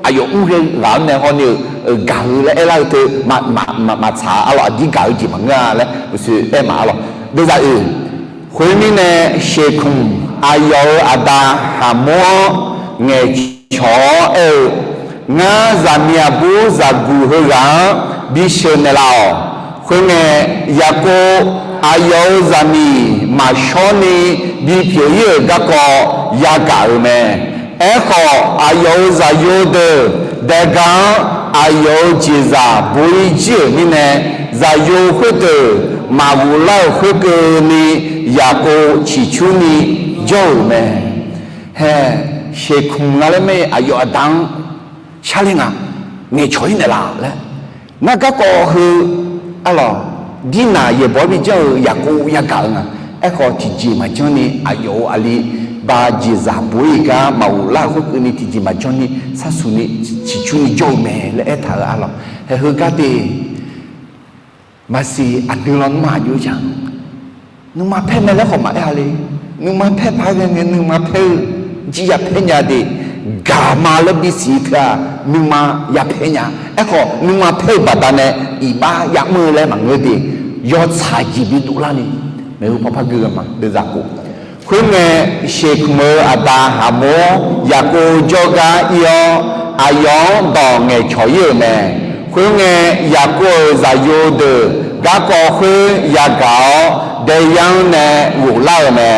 aqyawf mr ghae ghaq-anr nae hawni-eu gaq-eu laer aerlar-eu teu maqtsaq-a lawq. Aqdir gaq-eu jeq maqngeur-a laer uqshoe aer ma-a lawq. Deuvzaq oeq, khoermirnae, Sheqkmq aqyawf-euq aqda Haqmor-anr ngaeqcawq-awr aer-eu, Ngar zaqmiq aqbur zaqguq heughaq-anr bisheuq naeqlaf-awq. Khoerngae, Yaqkov aqyawf-euq zaqmiq maqshawr ni bipyeuf-ir-euq garkawv yagaq-euq mae. Aerkhawf, aqyawf-euq zaqyo deuq daega-anr aqyawf-euq jeqzaq bo-ir jir-euq mirnae, zaqyo khoerdeuq maqghoflar-euq khoerkeuvni, Yaqkov ciqcurni jawr-euq mae. Hae, Sheqkmq nga laer mae, aqyawf aqda-anr sharler nga, ngaeqcawq-ir naeqlaf laer. Ngar garkawv heu, a lawq, Dirnaq yaeqbawq-aer bijanr-eu Yaqkov yagaq-eu nga. Aerkhawf, tiqjeq maqjanr ni aqyawf-euq aqli ba jeqzaq bo-ir gar maqghoflar-euq khoerkeuvni tiqjeq maqjanr ni sharsuq ni ciqcurni jawr-eu mae laer aertaq-euq, a lawq. Haeq heugar de, maqsiq aqdui lawnmr aqjox-aer ja, nuima paer mae laer khawf maqaer-a le. Nuima paer paq-aer ghae ngae nuima paer-eu jir yapaer nya de, gaq ma laer bisiq teu-aq, nuima yapaer nya. Aerkhawf, nuima paer-eu baqdanae iqbax yamr-eu laer maqngeur de, yawtsaq jeq bidov larni, maeqhu paw par gui ghae ma. Deuvzaq khof, khoerngae, Sheqkmq-euq aqda Haqmor-anr Yaqkov jawrgar ir-awr, aqyawf-anr dawq ngaeqcawq-ir-euq mae. Khoerngae, Yaqkov-euq zaqyo deuq garkawv khoer yagaq-awr, daeyar-anr nae ghoflar-euq mae.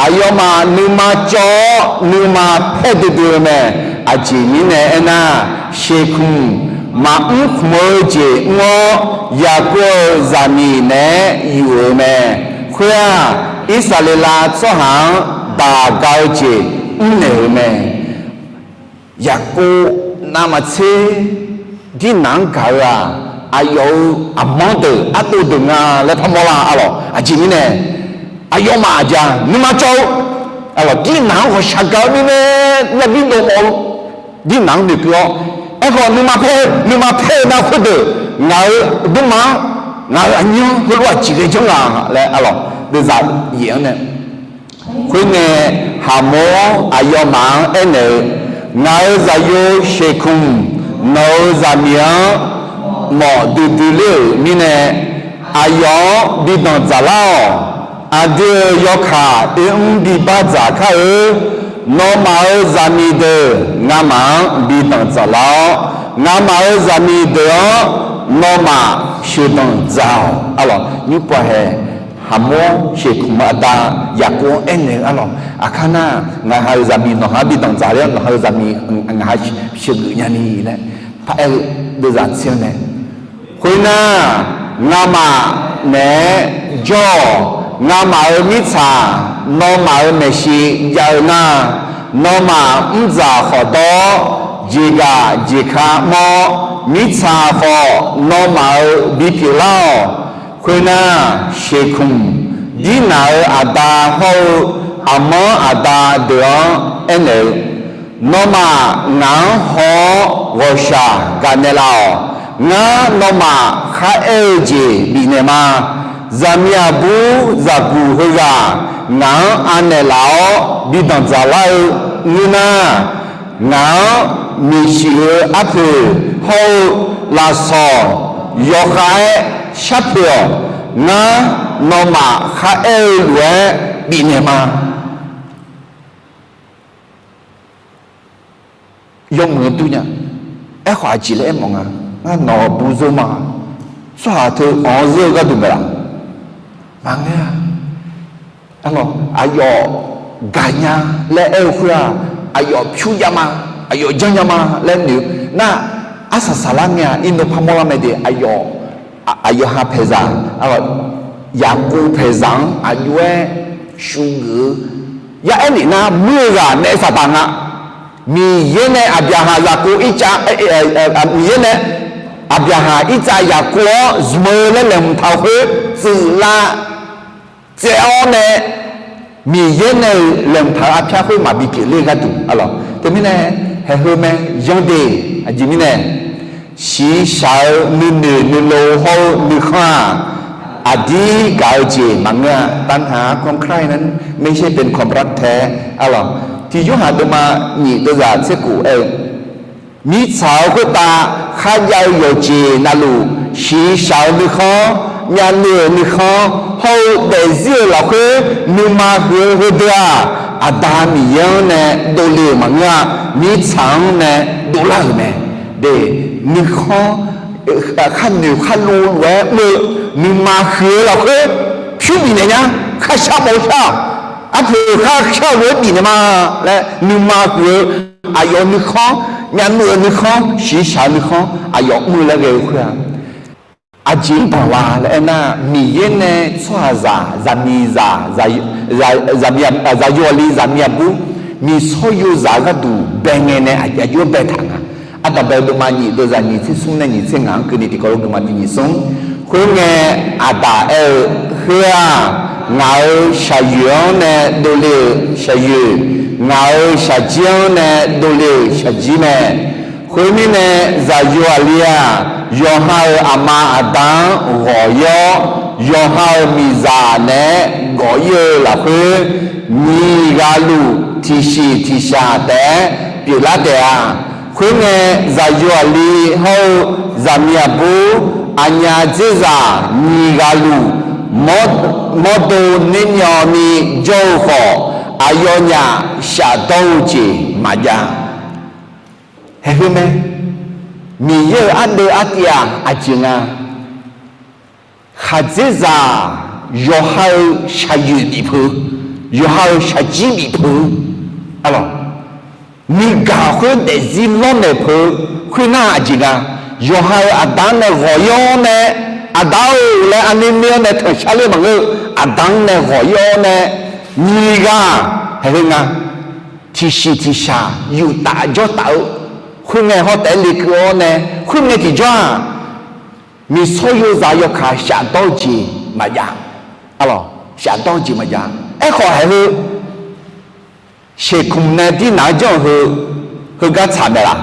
Aqyawfmaf nuima cawv-awr, nuima paer duidui-eu mae. Aqjeq mirnae aernar, Sheqkmq maqmr khmq-eu jeq mr-awr, Yaqkov-euq zaqmiq naeq-aer yuf-euq mae. Khoer-aq, Irsaqleqlav tsawrhaq-anr daq ga-eu jeq mrnaeq-euq mae. Yaqkov navmaqtser Dirnaq-anr gaq-eu-aq, aqyawf-euq aqmanr deuq ardov deuq nga laer parmawr lar-a lawq. Aqjeq mirnae, aqyawfmaf aqjeq-aq nuima cawv-eu, a lawq, Dirnaq-anr ghawqshaq gaq-eu mirnae, yabi dov mawf-eu, Dirnaq-anr noeqkeuv-awr, aerkhawf nuima paer, nuima paer-eu nar khoerdeuq ngaq-euq dmrma-anr, ngaq-euq aqnyir-anr heulof-aer aqjeq ghae janr nga laer, a lawq, deuvzaq yaef-anr nae Khoerngae, Haqmor-anr aqyawfmaf-anr aernaeq-eu, Ngaq-euq zaqyo Sheqkmq nawq-euq zaqmiq-anr mawf duidui ler-euq mirnae, aqyawf-anr bi danqdzaq lar-awq. Aqdui-euq yawkaq oermr bi bardzaq kar-eu. Nawmaf-euq zaqmiq deuq ngamaf-anr bi danqdzaq lar-awr, ngamaf-euq zaqmiq deuq-anr nawmaf sheuqdanq dzaq-awq. A lawq, nymr pov hae Haqmawr Sheqkmq-eu aqda Yaqkov-anr aernaeq-eu arlawq, aqkar nar, ngaq ha-euq zaqmiq nawqha-anr bi danqdzaq ler-awr, nawqha-euq zaqmiq ngaq ha sheuqgeuf nyani laer paraer-eu deuvzaq tser-anr nae, khoernar, ngamaf naeq-aer jawr-awq. Ngamaf-euq mirtsaq nawmaf-euq maeqshi jav-eu nar, nawmaf mrdzaq khawf dawr-awr, jeqgaq jeqka mawr-awr, mirtsaq khawf nawmaf-euq bipyeuf lar-awq. Khoernar, Sheqkmq, Dirnaq-euq aqda hawr-eu Aqmanr aqda deuq-anr aernaeq-eu, Nawmaf ngaq-anr haw-awr ghawqshaq gaqnaeq laf-awq. Ngar nawmaf kharaer-eu jeq bifnaeq ma. Zaqmiq aqbur zaqguq heughaq ngaq-anr anaeq laf-awr bi danqdzaq lar-eu ngeur nar, ngaq-anr miqshuif-eu arpoeq hawr-eu lafsawq yawkhav-aer sharpoeq-awq. Ngar nawmaf kharaer-eu lof-aer bifnaeq ma. Yawmuiq-eu dur nya. Aerkhawf aqjeq laer aermawf nga, ngar nawq-euq bur zeur ma. Tsawrhaq teu anq-anr zeur-eu gharduq maeq laf. Maqngeur-a. Arlawq, aqyawf gaqnya laer aer-eu khoer-aq, aqyawf pyur jav ma, aqyawf janrnya ma laer noeq-eu nar, arsaq saqlar ngae-aq, irnov parmawr lar mae de, aqyawf, aqyawf ha paeqzaq, Yaqkov paeqzaq-anr aqjox-aer shugeuf-eu, ya aer nif nar, muir-eu ghaq naef saqdaq nga. Miqyaer nae Aqbyaqhaq zaqkov ircav, Miqyaer nae Aqbyaqhaq ircav Yaqkov-anr zmq-eu laer laeqhmq taq-eu khoer tsuif lav tsaev-awr nae, Miqyaer nae-euq laeqhmq taq-eu arpyar khoer maqbi pyeufler-eu gharduq arlawq. Teumirnae, haeqheu mae yanr de, aqjeq mirnae, shiqshaq-eu nuinoeq nuilov hawr-eu nuikhanr-aq, aqdir gaq-eu jeq maqngeur-a. ตัณหาความใคร่นั้นไม่ใช่เป็นความรักแท้ arlawq. Tiq Yorhaq deuvma nyiq deuvzaq tser khof aer-eu, mirtsaq-eu khoertav kharjav-eu yawqjeq navluf, shiqshaq-eu nuikhanr, myavnuiv-euq nuikhanr hawr-eu daefzir-euq lafkhoer nuima huiq-eu heudeuq-aq, Aqda Miqyaer-anr nae dovle-euq maqngeur-a. Mirtsaq-anr nae dovlar-euq mae. De, nuikhanr, kharnoeq kharlov lof-aer mr-eu nuima huiq-eu lafkhoer pyur bifnaeq nya. Kharshar mawf-eu shar-aq, arpoeq kharshar-eu lof-aer bifnaeq ma laer nuima huiq-eu aqyawf nuikhanr, myavnuiv-euq nuikhanr, shiqshaq-eu nuikhanr aqyawf mr-eu laer ghae-eu khoer-aq, aqjeq mr banq la laer aernar, Miqyaer nae tsawrhaqzaq, zaqmiqzaq, zaqyo aqli, zaqmiq aqbur, miqsawr yozaq-eu gharduq bae ngae nae aqjox-aer baetaq nga. Ardanqbae deuvma nyiq deuvzaq nyiq tser smr nae nyiq tser ngaq-anr keuvni tiqkawv lof deuvma tiq nyiq smr. Khoerngae, Aqdaq aer-eu, Heu-aq, ngaq-euq shaqyoeq-anr nae dovle-euq shaqyoeq, ngaq-euq shaqjir-anr nae dovle-euq shaqjir mae. Khoermirnae, zaqyo aqli-aq, yawqha-euq aqma aqda-anr ghawq-ir-awr, yawqha-euq miqzaq naeq-aer gawq-ir-eu lafkhoer, nyiq ghaq luf tiqshiq tiqshaq taef-aer pyeuflar taef-a. Khoerngae, zaqyo aqli hawr-eu zaqmiq aqbur, aqnyaf dzerzaq nyiq ghaq luf mawrdo nermyawvni jawr-eu khawf, aqyawfnyaf shafdawr-eu jeq maqjav. Haeqheu mae, Miqyaer-euq ardeuv artiv-aq aqjeq nga. Khaqdzerzaq yawqha-euq shaqyoeq bif peuq, yawqha-euq shaqjir bif peuq, arlawq, nuigaq khoer daefzir lawrnaeq peuq-eu khoernar aqjeq nga. Yawqha-euq aqda-anr nae ghawq-ir-awr nae, Aqda-or laer arnuir mir-awr nae tanqshar ler maqngeur-eu, Aqda-anr nae ghawq-ir-awr nae, nyiq ghaq, haeqheu nga, tiqshiq tiqshaq yuftaf jawrtaf-eu, khoerngae hawr taef-aer lekeuv-awr nae, khoerngae tiqjawr-aq, miqsawr yozaq yawkaq shafdawr-eu jeq maqjav. Arlawq, shafdawr-eu jeq maqjav. Aerkhawf haeqheu, Sheqkmq nae Dirnaq-anr janr-eu heu, heugar tsaq mae laf?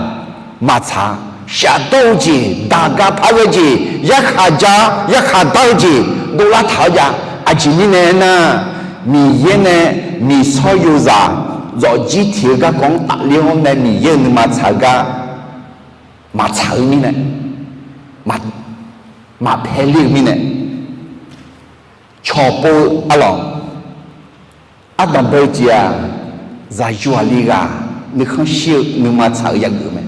Maqtsaq-a. Shafdawr-eu jeq, daqga par ghae jeq, yarkhaq ja, yarkhaq dar-eu jeq dovlar taq-awr jav. Aqjeq mirnae aernar, Miqyaer nae miqsawr yozaq zawqjir tiq-eu garkawv-anr tafler-awr nae Miqyaer-euq nuima tsaq-eu gar maqtsaq-eu mirnae, maqpae ler-eu mirnae, cawqpov-eu arlawq, ardanqbae-eu jeq-aq, zaqyo aqli ghaq nuikhanr shir-eu nuima tsaq-eu yageuf mae.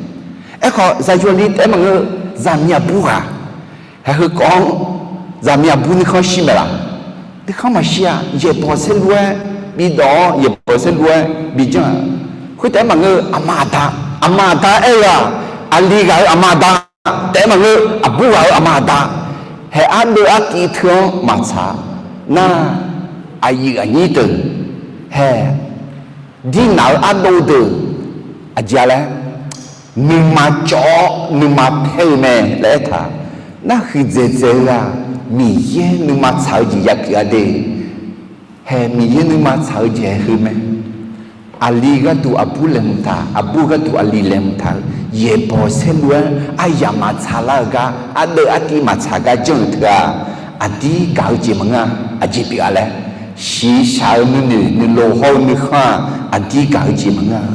Aerkhawf zaqyo aqli taef-aer maqngeur, zaqmiq aqbur ghaq, haeqheu kawv-anr zaqmiq aqbur nuikhanr shir mae laf? Nuikhanr maqshir-a. Yaeqbawq saerlu-aer bidawq-awr, yaeqbawq saerlu-aer bijanr-aq, khoertaef-aer maqngeur-eu, aqma aqda, aqma aqda aer-eu-aq, aqli ghaq-euq aqma aqda taef-aer maqngeur, aqbur ghaq-euq aqma aqda, haeq ardeuv artiv teu-anr maqtsaq nar, aqyuif aqnyir deuq, haeq dirnaq-eu ardov deuq, aqjeq-a laer, nuima cawv-awr nuima paer-eu mae laer aertaq. Nar huiqdzaeq dzaeq-eu-aq, Miqyaer nuima tsaq-eu jeq yapyeuf-a de. Haeq Miqyaer nuima tsaq-eu jeq-aer heu mae. Aqli gharduq aqbur laeqhmq taq, aqbur gharduq aqli laeqhmq taq-eu, yaeqbawq saerlu-aer aryamq maqtsaq lar-eu gar, ardeuv artiv maqtsaq gar janr-euq teu-aq, aqdir gaq-eu jeq maqngeur-a. Aqjeq pyeuf-a laer, shiqshaq-eu nuinoeq nuilov hawr-eu nuikhanr-aq, aqdir gaq-eu jeq maqngeur-a.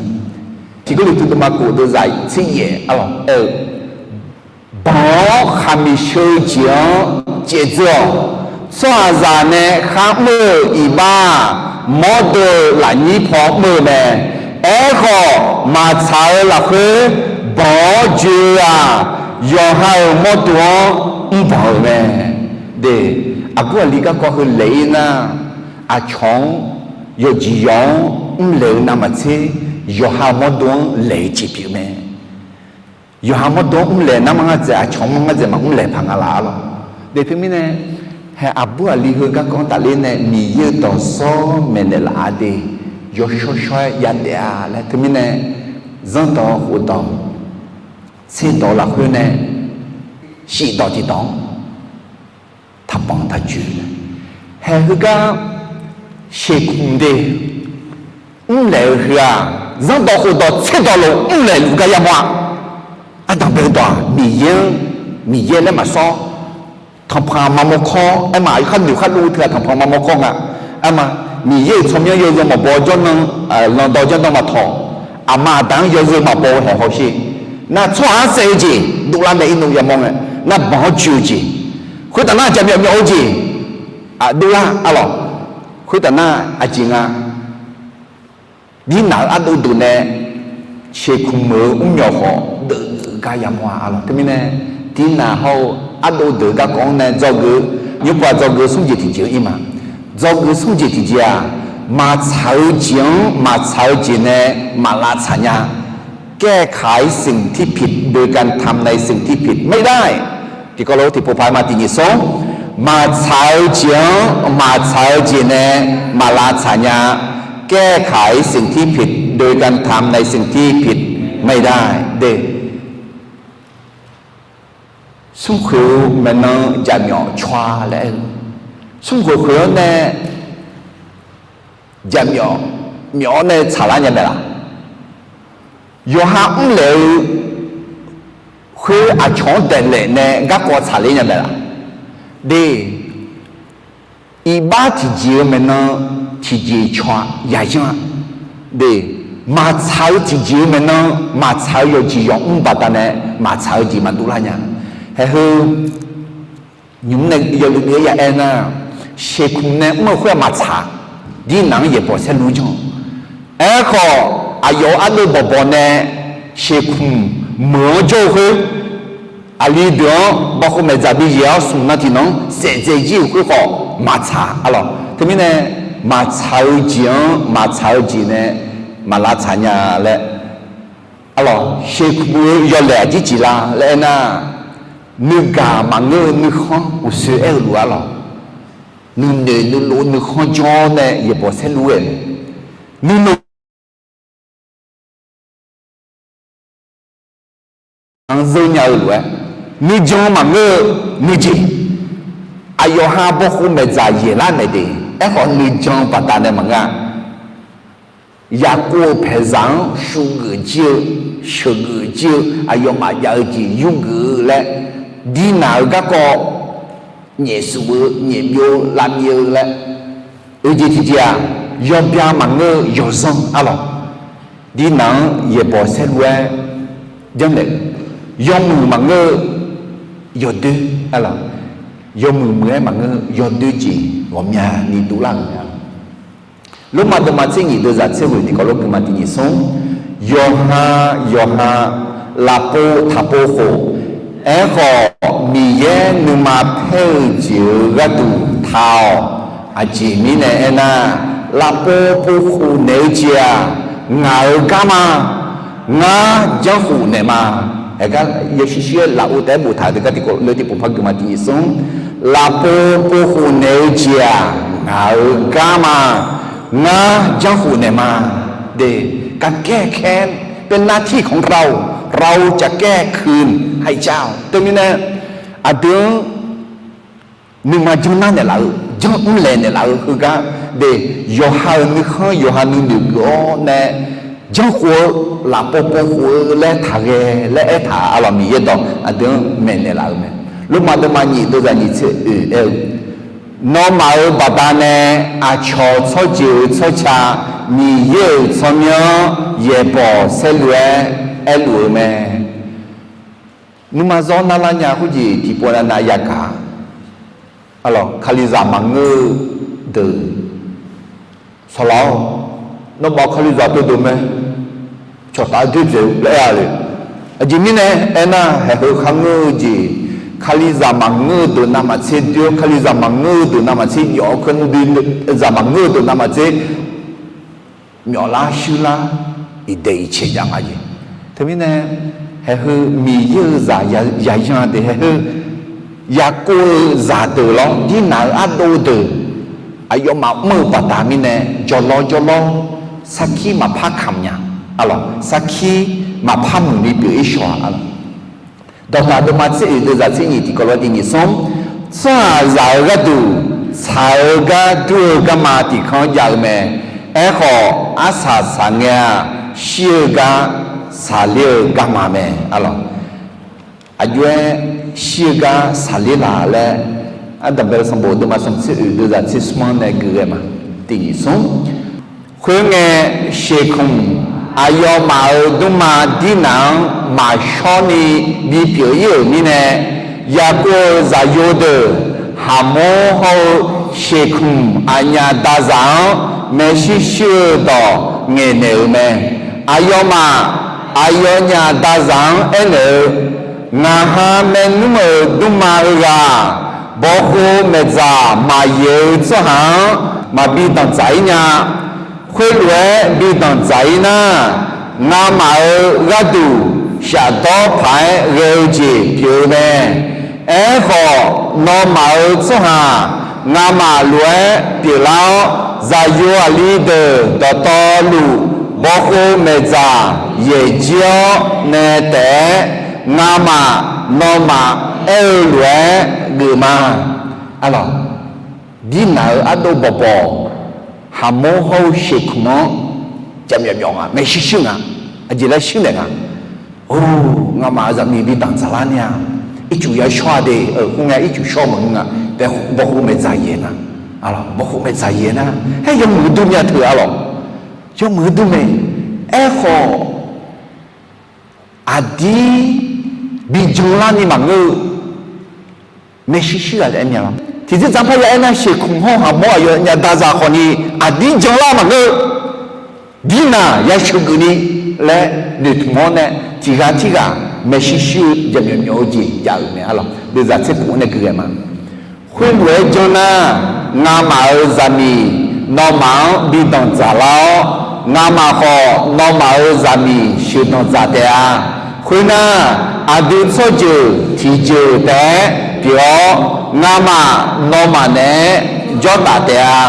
Tiq Gawrliqtu deuvma kof deuvzaq tser yaef arlawq aer-eu, banq-awr khaqmiq sheu-eu jeq-anr caevdzeur-awq. Tsawrhaqzaq nae kharmr-euq iqbax-aq, mawrdo-euq lafnyir paw mr-eu mae. Aerkhawf, maqtsaq-eu lafkhoer banq-awr joe-eu-aq, yawqha-euq mawrdo-anr mrbanq-euq mae. De, aqbur aqli garkawv heu laeq-ir nar, aqcawq-anr yawqjeq yawq-anr mrlaeq-eu navmaqtser, yawqha-euq mawrdo-anr laeq-eu jeq pyeuf mae. Yawqha mawrdo-anr mrlaeq nar, mar ngar dzaeq, aqcawq mar ngar dzaeq maqmr laeq paq nga laf arlawq. De teumirnae, haeq aqbur aqli heu garkawv-anr tafler nae Miqyaer-euq dawqsawr maeqnaeq laf-a de, yawshawr shawr-aer yadaef-a laer teumirnae, zanrdawq khofdawq tserdawq lafkhoer nae shifdawq tiqdawq-anr taqbanq taqjoe-a. Haeq heugar sheuqkmq de mrlaeq-eu heu-aq, zanrdawq khofdawq tserdawq lof mrlaeq luf gar yamawr-a. Ardanqbae dawq-aq, Miqyaer-anr, Miqyaer laer maqsawr, tanqpanq maqmawr kawr, aerma khar noeq khar dov teu-aq tanqpanq maqmawr kawr nga. Aerma, Miqyaer-euq tsawrmyanr yawzeu maqbaw jawrnan, lanqdawq jawrnan maqtawq, aqma aqda-anr yawzeu maqbaw-eu haeq hawsher. Nar tsawrhaq-anr saef-eu jeq dovlar nae irnov yamawr ngae, nar banq-awr joe-eu jeq, khoertav nar jaqmyawf myawf-eu jeq, aq dovlar arlawq. Khoertav nar aqjeq nga, dirnaq-eu ardov deuq nae sheuqkmq-euq mrmyawq khawf deuvgeuf gar yamawr-a arlawq. Teumirnae, dirnaq hawr-eu ardov deuq garkawv-anr nae dzawgeuf, nymrpov-aq dzawgeuf smr jeq tiqjeq-anr ir ma. Dzawgeuf smr jeq tiqjeq-aq, maqtsaq-eu jeq-anr maqtsaq-eu jeq nae maqlavtsaq nya. แก้ไขสิ่งที่ผิดโดยการทำในสิ่งที่ผิดไม่ได้ Tiqkawv lof tiqpov paq-aer ma tiqnyif smr, maqtsaq-eu jeq-anr maqtsaq-eu jeq nae maqlavtsaq nya. แก้ไขสิ่งที่ผิดโดยการทำในสิ่งที่ผิดไม่ได้ de. Smrkhoeq-eu maeqnan jaqmyawf caw-a laer aer-eu, smrkhoeq khoeq-anr nae jaqmyawf myawf-awr nae tsaqlar nya mae laq? Yawqha mrlaeq-eu khoer aqcawq-anr daeqlaef nae garkawv tsaqler nya mae laq? De, iqbax tiqjeq-eu maeqnan tiqjeq caw-a, yaqyanr-a. De, maqtsaq-eu tiqjeq-eu maeqnan, maqtsaq-eu yawqjeq yawq mr baqdanae maqtsaq-eu jeq maqdov lar nya. Haeq heu nymq-mr nae yawluiv deuv-aer ya aer nar, sheuqkmq nae mr-eu khoer-aq maqtsaq, dirnaq-anr yaeqbawq saerlu janr-awq. Aerkhawf, aqyawf-euq ardeuv bawqbawq nae sheuqkmq meuq-anr jawr-eu khoer, aqli deuq-anr bawqkhov maeqdzaq bi yaeq-awr smq nan tiqnan-anr saef dzae jir-euq khoer khawf maqtsaq arlawq. Teumirnae, maqtsaq-eu jeq-anr maqtsaq-eu jeq nae maqlavtsaq nya laer arlawq. Sheuqkmq-eu yawlaeq aqjeq jeq la laer aernar, nuigaq maqngeur-eu nuikhanr uqsoer aer-eu lof arlawq. Nuinoeq nuilov nuikhanr jawr nae yaeqbawq saerlu-aer mae. Nuinoeq-anr zeur nya-eu lof-aer, nuijan maqngeur-eu nuijeq, aqyawf ha bawqkhov maeqdzaq yaeqlar maeq de. Aerkhawf nuijan baqdanae maqngeur-a. Yaqkov-euq paeqzaq-anr shuvgeuf jir-eu, sheuqgeuf jir-eu, aqyawfmaf jav-eu jeq yurgeuf-eu laer, dirnaq-eu garkawv nyaefsuf-eu, nyaefbyov-eu, lavmyav-eu laer, oeq jeq tiqjeq-aq, yawbya maqngeur-eu yawzanr arlawq. Dirnaq-anr yaeqbawq saerlu-aer janrnaeq-eu, yawmuiq maqngeur-eu yawdoer arlawq. Yawmuiq muiq-aer maqngeur-eu yawdoer jeq ghawqmyani dovlar-euq mae. Lormav deuvma tser nyif deuvzaq tser ghoeq tiqkawv lof geufma tiqnyif smr, yawqha yawqha lafpov taqpov khof, aerkhawf Miqyaer nuima paer-eu jeq-euq gharduq taq-awq. Aqjeq mirnae aernar, lafpov povkhof naeq-eu jeq-aq, ngaq-euq gar ma. Ngar janrkhof naeq ma. Aergar yawshuir shuir-aer lafov taef-aer boftaq-eu teugar tiqkawv leu tiqpov par guiqma tiqnyif smr. Lafpov povkhof naeq-eu jeq-aq, ngaq-euq gar ma. Ngar janrkhof naeq ma. De, การแก้แค้น เป็นหน้าที่ของเรา เราจะแก้คืนให้เจ้า Teumirnae aqdui-anr nuima janr nar naeqlaf-eu, janr mrlaeq naeqlaf-eu heugar de, yawqha-euq nuikhanr yawqha nuinoeq geuf-awr nae janrkhof-eu, lafpov povkhof-eu laer taqghae laer aertaq-a lawq. Miqyaer dawq aqdui-anr maeqnaeq laf-eu mae. Lormav deuvma nyiq deuvzaq nyiq tser oeq aer-eu, Nawmaf-euq baqdanae aqcawq tsawrjeuq-euq tsawrca Miqyaer-euq tsawrmyanr yaeqbawq saerlu-aer aerluf-eu mae. Nuima zawr narlar nya khoerjeq tiqpov navnav yagaq-a. Kalizaq maqngeur-eu deuq, sawqlaq-awr, nawmaf kalizaq teudeuq mae, cawqtaf-aer doerdzaeq-eu laer aer-a le. Aqjeq mirnae aernar, haeq heu kharngeur-eu jeq, kalizaq maqngeur-eu deuq navmaqtser doer-awr, kalizaq maqngeur-eu deuq navmaqtser yawf-awr, kalizaq maqngeur-eu deuq navmaqtser myawflar shuirlar iqdaeq iqcaeq jav nga jeq. Teumirnae, haeq heu Miqyaer-euq zaq yayan deuq, haeq heu yaqkov-eu zaqdeuq lawr, dirnaq-eu ardov deuq, aqyawfmaf mr-eu baqda mirnae jawrlawr jawrlawr, sarkir maqpar kamq nya, sarkir maqpar muiqni pyeuf-ir shawq-a. Dawqtaq deuvma tser oeq deuvzaq tser nyiq tiqkawv lof-aer tiqnyif smr, tsawrhaqzaq-euq gharduq tsaq-eu gar dur-eu garma tiqkanr jav-eu mae. Aerkhawf, arsaq saqngae-a, shir-eu gar saqler-eu garma mae. Aqjox-aer shir-eu gar saqler laf laer, Ardanqbae sanqbof deuvma smq tser oeq deuvzaq tser smr-anr nae geuf ghae ma. Tiqnyif smr. Khoerngae, shekmq aqyawfmaf-euq dmrma dirnaq-anr maqshawr ni bipyeuf ir-euq mirnae, yaqkov-euq zaqyo deuq Haqmor hawr-eu shekmq aqnyaf dazaq-anr maershuir shuir-eu dawq ngaeqnaeq-euq mae. Aqyawfmaf aqyawfnyaf dazaq-anr aernaeq-eu, Ngaq ha maernmr-euq dmrma heughaq, bawqkhov maeqdzaq maqyaeq-eu tsawrhaq-anr maqbi danqdzaq-ir nya. Khoerlof-aer bi danqdzaq-ir nar, ngamaf-euq gharduq shafdawr paq-aer ghae-eu jeq pyeuf-eu mae. Aerkhawf, nawmaf-euq tsawrhaq ngamaf lof-aer pyeuflar-awr, zaqyo aqli deuq dawqtawvluf bawqkhov maeqdzaq yaeq jir-awr nae taef-aer, ngamaf nawmaf aer-eu lof-aer geuf ma. Arlawq, dirnaq-eu ardov bawqbawq, Haqmor hawr-eu shekmq-anr jaqmyawf myawf nga, maershuir shuir nga, aqjeq laer shuir naeq nga. Or, ngamaf-euq zaqmiq bi danqdzaq lar nya. Ircuf yashawr-a de, khoerngae ircuf shawr maqngeur nga. Bawqkhov maeqdzaq yaeq nga. Bawqkhov maeqdzaq yaeq nar, haer yawmuiq-eu dur myav teu arlawq. Yawmuiq-eu dur mae. Aerkhawf, aqdir bi janlar ni maqngeur-eu maershuir shuir ghaq laer aer mya la. Tiqjeq dzaq parya aernar, shekmq hawr Haqmor aqyawfnyaf dazaq khawf ni aqdir janlar maqngeur-eu, dirnaq yasheuq geufni laer noeqtmq-awr nae, tiq ghaq tirghaq maershuir shuir-eu jaqmyawf myawf-eu jeq jav-euq mae arlawq. Deuvzaq tser puf-anr nae gui ghae ma. Khoerlof-aer janr nar, ngamaf-euq zaqmiq nawmaf-anr bi danqdzaq lar-awr, ngamaf khawf nawmaf-euq zaqmiq sheuqdanq dzaq taef-a. Khoernar, aqdui tsawrjeuq tiqjeuq taef-aer pyeuf-awr, ngamaf nawmaf naeq-aer jawrtaf taef-a.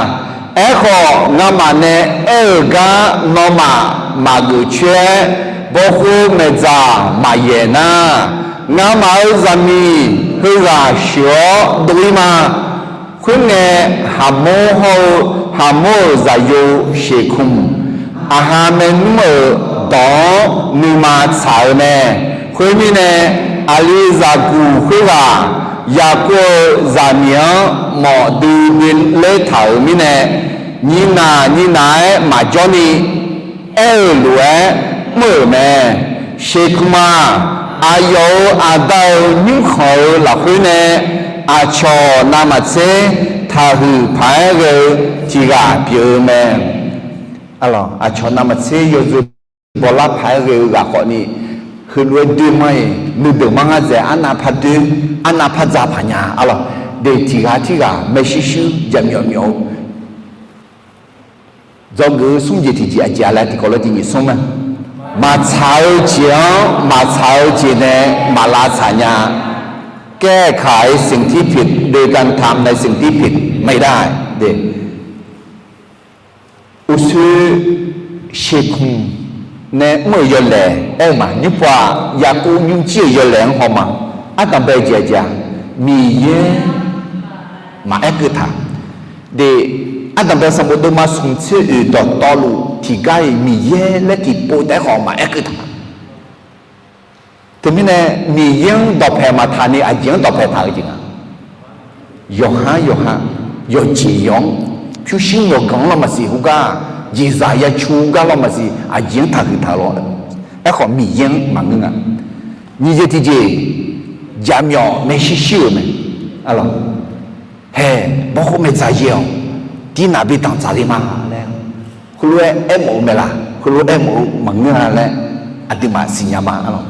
Aerkhawf, ngamaf nae aer-euq gar nawmaf maqgeuf coer-aer, bawqkhov maeqdzaq maqyaeq nar, ngamaf-euq zaqmiq heughaq sheuq-awr dov-ir ma. Khoerngae, Haqmor hawr-eu Haqmor-euq zaqyo shekmq, aqha maernmr-euq dawq-anr nuima tsaq-eu mae. Khoermirnae, aqlizaq guq khoerghaq Yaqkov-euq zaqmiq-anr mawf duidui ler taq-euq mirnae, nyiqnaq nyiqnaq-aer maqjawr ni aer-euq lof-aer mr-euq mae. Shekmq-aq, aqyawf-euq aqda-euq nymrkhanq-euq lafkhoer nae aqcawq navmaqtser taqhuiq paq-aer ghae-eu tiq ghaq pyeuf-eu mae. Aqcawq navmaqtser yawzeu bawlar paq-aer ghae-eu ghaq khawf ni, heulof-aer doer mar-iq, nuideuq mar ngar dzaeq arnav par doer, arnav par dza paq nya arlawq. De tiq ghaq tirghaq maershuir shuir jaqmyawf myawf-eu Dzawgeuf-eu smr jeq tiqjeq aqjeq-a laer tiqkawv lof tiqnyif smr mae. Maqtsaq-eu jeq-anr maqtsaq-eu jeq nae maqlavtsaq nya. แก้ไขสิ่งที่ผิดโดยการทำในสิ่งที่ผิดไม่ได้ Uqshoe sheuqkmq nae mr-euq yawlaeq aer-eu ma. Nymrpov-aq, Yaqkov nymrjir-euq yawlaeq-anr haw ma. Ardanqbae jeq aqjeq-aq, Miqyaer maqaer keuv taq. De, ardanqbae sanqbof deuvma smq tser oeq dawqtawvluf tiqgar-iq Miqyaer laer tiqpov taef-aer khawf maqaer keuv taq. Teumirnae, Miqyaer-anr dawqpaeq maqtaq ni aqjeq-anr dawqpaeq taq-eu jeq nga. Yawqha-anr yawqha, yawqjeq yawq-anr, pyurshuir yawqganq-anr lawrmaqsiq heugar, jeqzaq yacu gar lawrmaqsiq aqjeq-anr taqhuiq taq-eu lawr. Aerkhawf Miqyaer-anr maqngeur nga. Nyiq jeq tiqjeq, jaqmyawf maershuir shuir-euq mae. Hae, bawrkhov maeqdzaq yaeq-awq, dirnaf bi danqdzaq le ma laer, heulof-aer aermawf-eu mae laq, heulof-aer aermawf-eu maqngeur-a laer, aqduimaf siqnya ma lawq.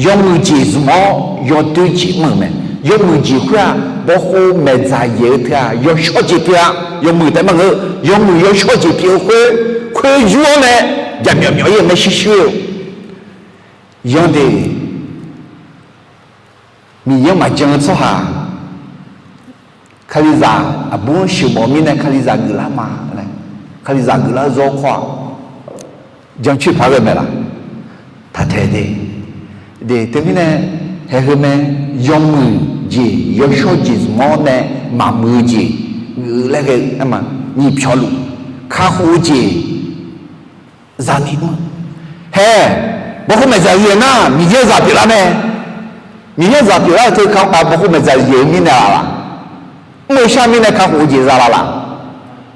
Yawmuiq jeq zmq-awr yawdoer jeq mr-euq mae. Yawmuiq jeq khoer-aq, bawrkhov maeqdzaq yaeq-eu teu-aq, yawshawr jeq pyeuf-a. Yawmuiq taef maqngeur, yawmuiq yawshawr jeq pyeuf-eu khoer, khoer yur-awr nae jaqmyawf myawf-ir-eu maershuir shuir-eu. Yanr de, Miqyaer-anr maqjan-eu tsawrhaq, Kalizaq aqbur-anr sheuqmawf-eu mirnae Kalizaq geuflar ma laer, Kalizaq geuflar-eu zawr kawr-aq, jancoer paq ghae mae laq? Taqtaeq de. De, teumirnae, haeq heu mae, yawmuiq jeq yawshawr jeq zmq-awr nae maqmuiq-eu jeq geuf laer ghae-eu aer ma. Nyiq pyawq luf, kakhof-eu jeq zani mr. Hae, bawrkhov maeqdzaq yaeq nar Miqyaer zaq pyeuflar mae. Miqyaer zaq pyeuflar-eu teu bawrkhov maeqdzaq yaeq-eu mirnae laf laq? Mr-eu shar mirnae kakhof-eu jeq za la laq?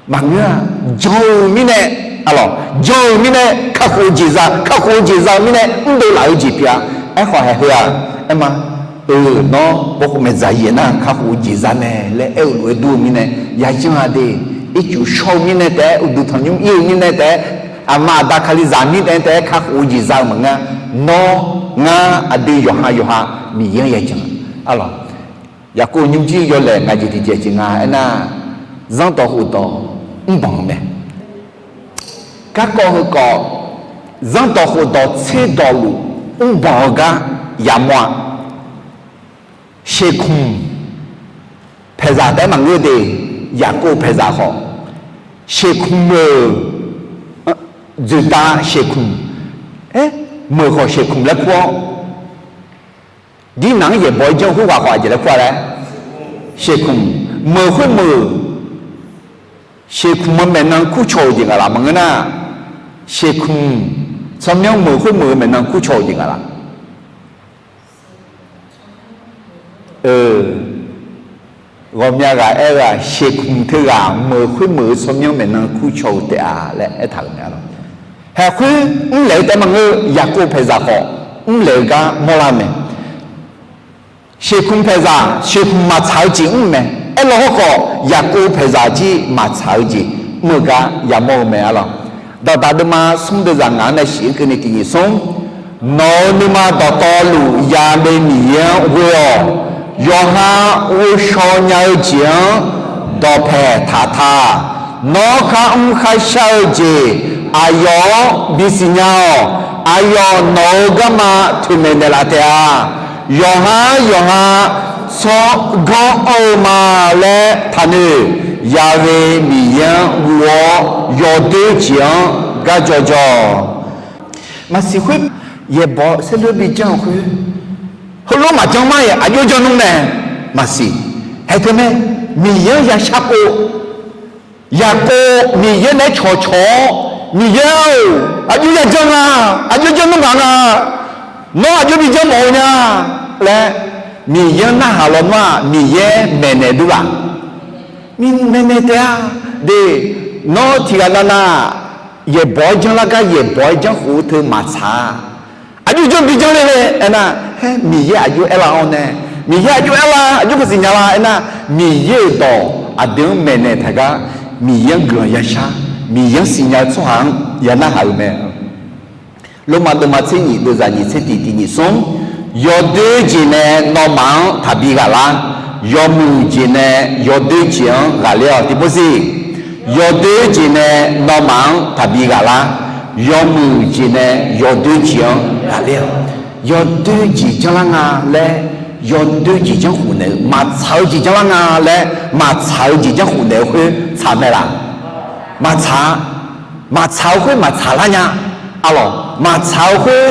Maqngeur-a. Jan-eu mirnae, aqlawq, jan-eu mirnae kakhof-eu jeq za, kakhof-eu jeq za-eu mirnae mrdov laf-eu jeq pyeuf-a. Aerkhawf haeq heu-aq, aer ma, eu, nawr bawrkhov maeqdzaq yaeq nar kakhof-eu jeq za mae laer aer-eu lof-aer dur-eu mirnae, yajanr-a de. Ircuf shawr-eu mirnae taef-aer, uqduq tanqnymr ir-eu mirnae taef-aer, aqma aqda Kalizaq mirnae taef-aer kakhof-eu jeq za-eu maqngeur-a. Nawr, ngar, aqdui yawqha yawqha Miqyaer-anr yajan-a lawq. Yaqkov nymrjir yawlaeq ngaq jeq tiqjeq jeq nga aernar, zanrdawq khofdawq mrbanq-eu mae. Garkawv heukawv, zanrdawq khofdawq tserdawq luf mrbanq-eu gar yamawr-a. Sheuqkmq paeqzaq taef-aer maqngeur de, Yaqkov paeqzaq khawf, sheuqkmq meuq, dzoeqdav sheuqkmq, meuq khawf sheuqkmq laer kur-awr, dirnaq-anr yaeqbawq-aer janr-eu khoerghaq khawf aqjeq laer kur-a laer, sheuqkmq, meuq khoermeuq, sheuqkmq-eu maeqnan kurcaw-euq jeq ngaq laf maqngeur nar, sheuqkmq tsawrmyanr meuq khoermeuq-eu maeqnan kurcaw-euq jeq ngaq laf. Ghawqmya ghaq aer-eu-aq, sheuqkmq teughaq meuq khoermeuq-eu tsawrmyanr maeqnan kurcaw-eu taef-a laer aertaq-euq mae lawq. Haeq khoer mrlaeq-eu taef-aer maqngeur, Yaqkov paeqzaq khawf mrlaeq-eu gar mawrlar mae. Sheuqkmq paeqzaq, sheuqkmq maqtsaq-eu jeq mr mae. Aerlaw hawrkhawf, Yaqkov paeqzaq jir maqtsaq-eu jeq mr-eu gar yamawr-eu mae arlawq. Dawqdaq deuvma smr deuvzaq ngaq-anr nae shif-anr keuvni tiqnyif smr. Nawq-euq nuima dawqtawvluf ya'mae Miqyaer-anr ghoe-awq. Yawqha ghovshaw nya-eu jeq-anr dawqpaeq taq ta. Nawr kharmr kharshar-eu jeq aqyawf-anr bisiq nya-awq. Aqyawf nawq-euq garma toeqmaeq naeqlaf taef-a. Yawqha yawqha tsawrganr anr-eu ma laer taqnoeq. Ya'mae Miqyaer-anr guv-awr yawdoer jeq-anr garjaw jaw-awq. Maqsiq khoer, yaeqbawq saerlu-aer bijanr-eu khoer, heulof maqjanr mar-iq aqjox janr nmr mae. Maqsiq. Haeq teu mae, Miqyaer-anr yashar pov. Yaqkov Miqyaer naeq-aer cawqcawq-awr, Miqyaer-or, aqjox yajanr nga, aqjox janr nmr ngaq nga Nawr aqjox bijanr mawf-eu nya laer, Miqyaer-anr narhaq lawnmr-aq, Miqyaer maeqnaeq dur laf? Maeqnaeq taef-a. De, nawr tiqghaq navnav yaeqbawq-aer janrlar gar yaeqbawq-aer janrkhof-eu teu maqtsaq-a. Aqjox janr bijanr le laer aernar, haer Miqyaer aqjox aerlar-awr nae, Miqyaer aqjox aerlar, aqjox maqsiq nya la aernar, Miqyaer-euq dawq aqdui-anr maeqnaeq taq gar, Miqyaer-anr guiqlanq yashar, Miqyaer-anr siqnya-eu tsawrhaq-anr ya narhaq-euq mae. Lormav deuvma tser nyif deuvzaq nyif tser tiq tiq nyif smr. Yawdoer jeq nae nawmaf-anr taqbi ghaq lar. Yawmuiq jeq nae yawdoer jeq-anr ghaqler-awq tiqpov siq. Yawdoer jeq nae nawmaf-anr taqbi ghaq lar. Yawmuiq jeq nae yawdoer jeq-anr ghaqler-awq. Yawdoer jeq janrlar nga laer, yawdoer jeq janrkhofnaeq-eu, maqtsaq-eu jeq janrlar nga laer maqtsaq-eu jeq janrkhofnaeq-eu khoer tsaq mae laq? Maqtsaq-a. Maqtsaq-eu khoer maqtsaq lar nya. Arlawq, maqtsaq-eu khoer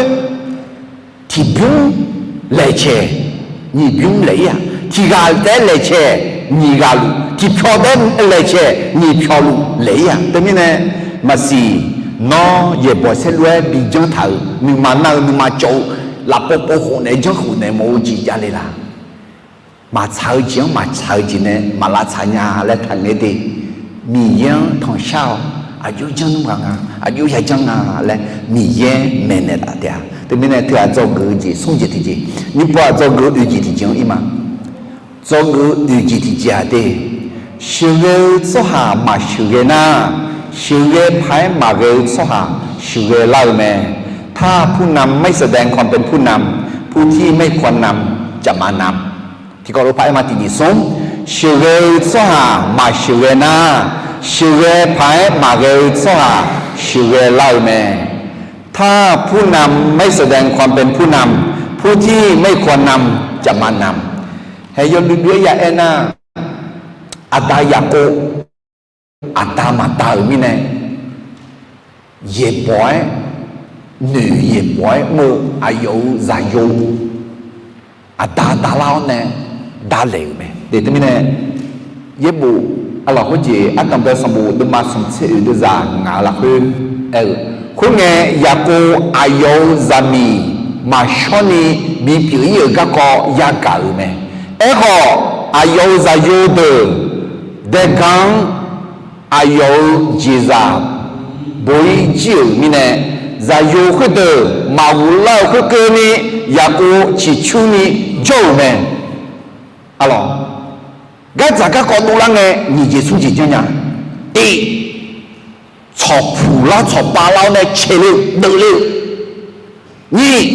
tiqbymr laeqcaeq nyiq bymr laeq-ir-aq, tiqghaq taef-aer laeqcaeq nyiq ghaq luf, tiqpyawq taef-aer laeqcaeq nyiq pyawq luf laeq-ir-aq. Teumirnae maqsiq, nawr yaeqbawq saerlu-aer bijanr taq-euq nuima nar-eu nuima cawv-eu lafpov pov khofnaeq janrkhofnaeq mawf-eu jeq javle laq? Maqtsaq-eu jeq-anr maqtsaq-eu jeq nae maqlavtsaq nya laer taqngaeq de. Miqyaer-anr tanqshar-awq. Aqjox janr nmr ghaq nga, aqjox yajanr nga laer Miqyaer maeqnaeq taf taef-a. Teumirnae teughaq dzawgeuf-eu jeq smr jeq tiqjeq, nyiq pov-aq dzawgeuf-eu oeq jeq tiqjeq-anr ir ma. Dzawgeuf-eu oeq jeq tiqjeq-aq de, sheuqghae-eu tsawrhaq maqsheuqghae nar, sheuqghae paq-aer maqghae-eu tsawrhaq sheuqghae lar-eu mae. ถ้าผู้นำไม่แสดงความเป็นผู้นำ ผู้ที่ไม่ควรนำจะมานำ Tiqkawv lof paq-aer ma tiqjeq smr, sheuqghae-eu tsawrhaq maqsheuqghae nar, sheuqghae paq-aer maqghae-eu tsawrhaq sheuqghae lar-eu mae. ถ้าผู้นำไม่แสดงความเป็นผู้นำ ผู้ที่ไม่ควรนำจะมานำ Hae yawluiv luiv-aer ya aer nar, aqda Yaqkov aqda maqda-euq mirnae, yaeqbawq-aer, noeq yaeqbawq-aer mr-eu aqyawf-euq zaqyo aqda davlar-awr nae davlaeq-euq mae. Teumirnae yaerbof, arlawq khoerjeq ardanqbae sanqbof deuvma smq tser oeq deuvzaq ngaq-eu lafkhoer aer-eu, khoerngae Yaqkov aqyawf-euq zaqmiq maqshawrni bipyeuf-ir-euq garkawv yagaq-euq mae. Aerkhawf, aqyawf-euq zaqyo deuq daega-anr aqyawf-euq jeqzaq bo-ir jir-euq mirnae, zaqyo khoerdeuq maqghoflar-euq khoerkeuvni Yaqkov ciqcurni jawr-euq mae. Arlawq, gardzaq garkawv dovlar ngae nyiq jeq smr jeq janrnya. Tiq, tsawqpuq lar tsawqpav lar-awr nae caeqle-eu deuvle-eu. Nyiq,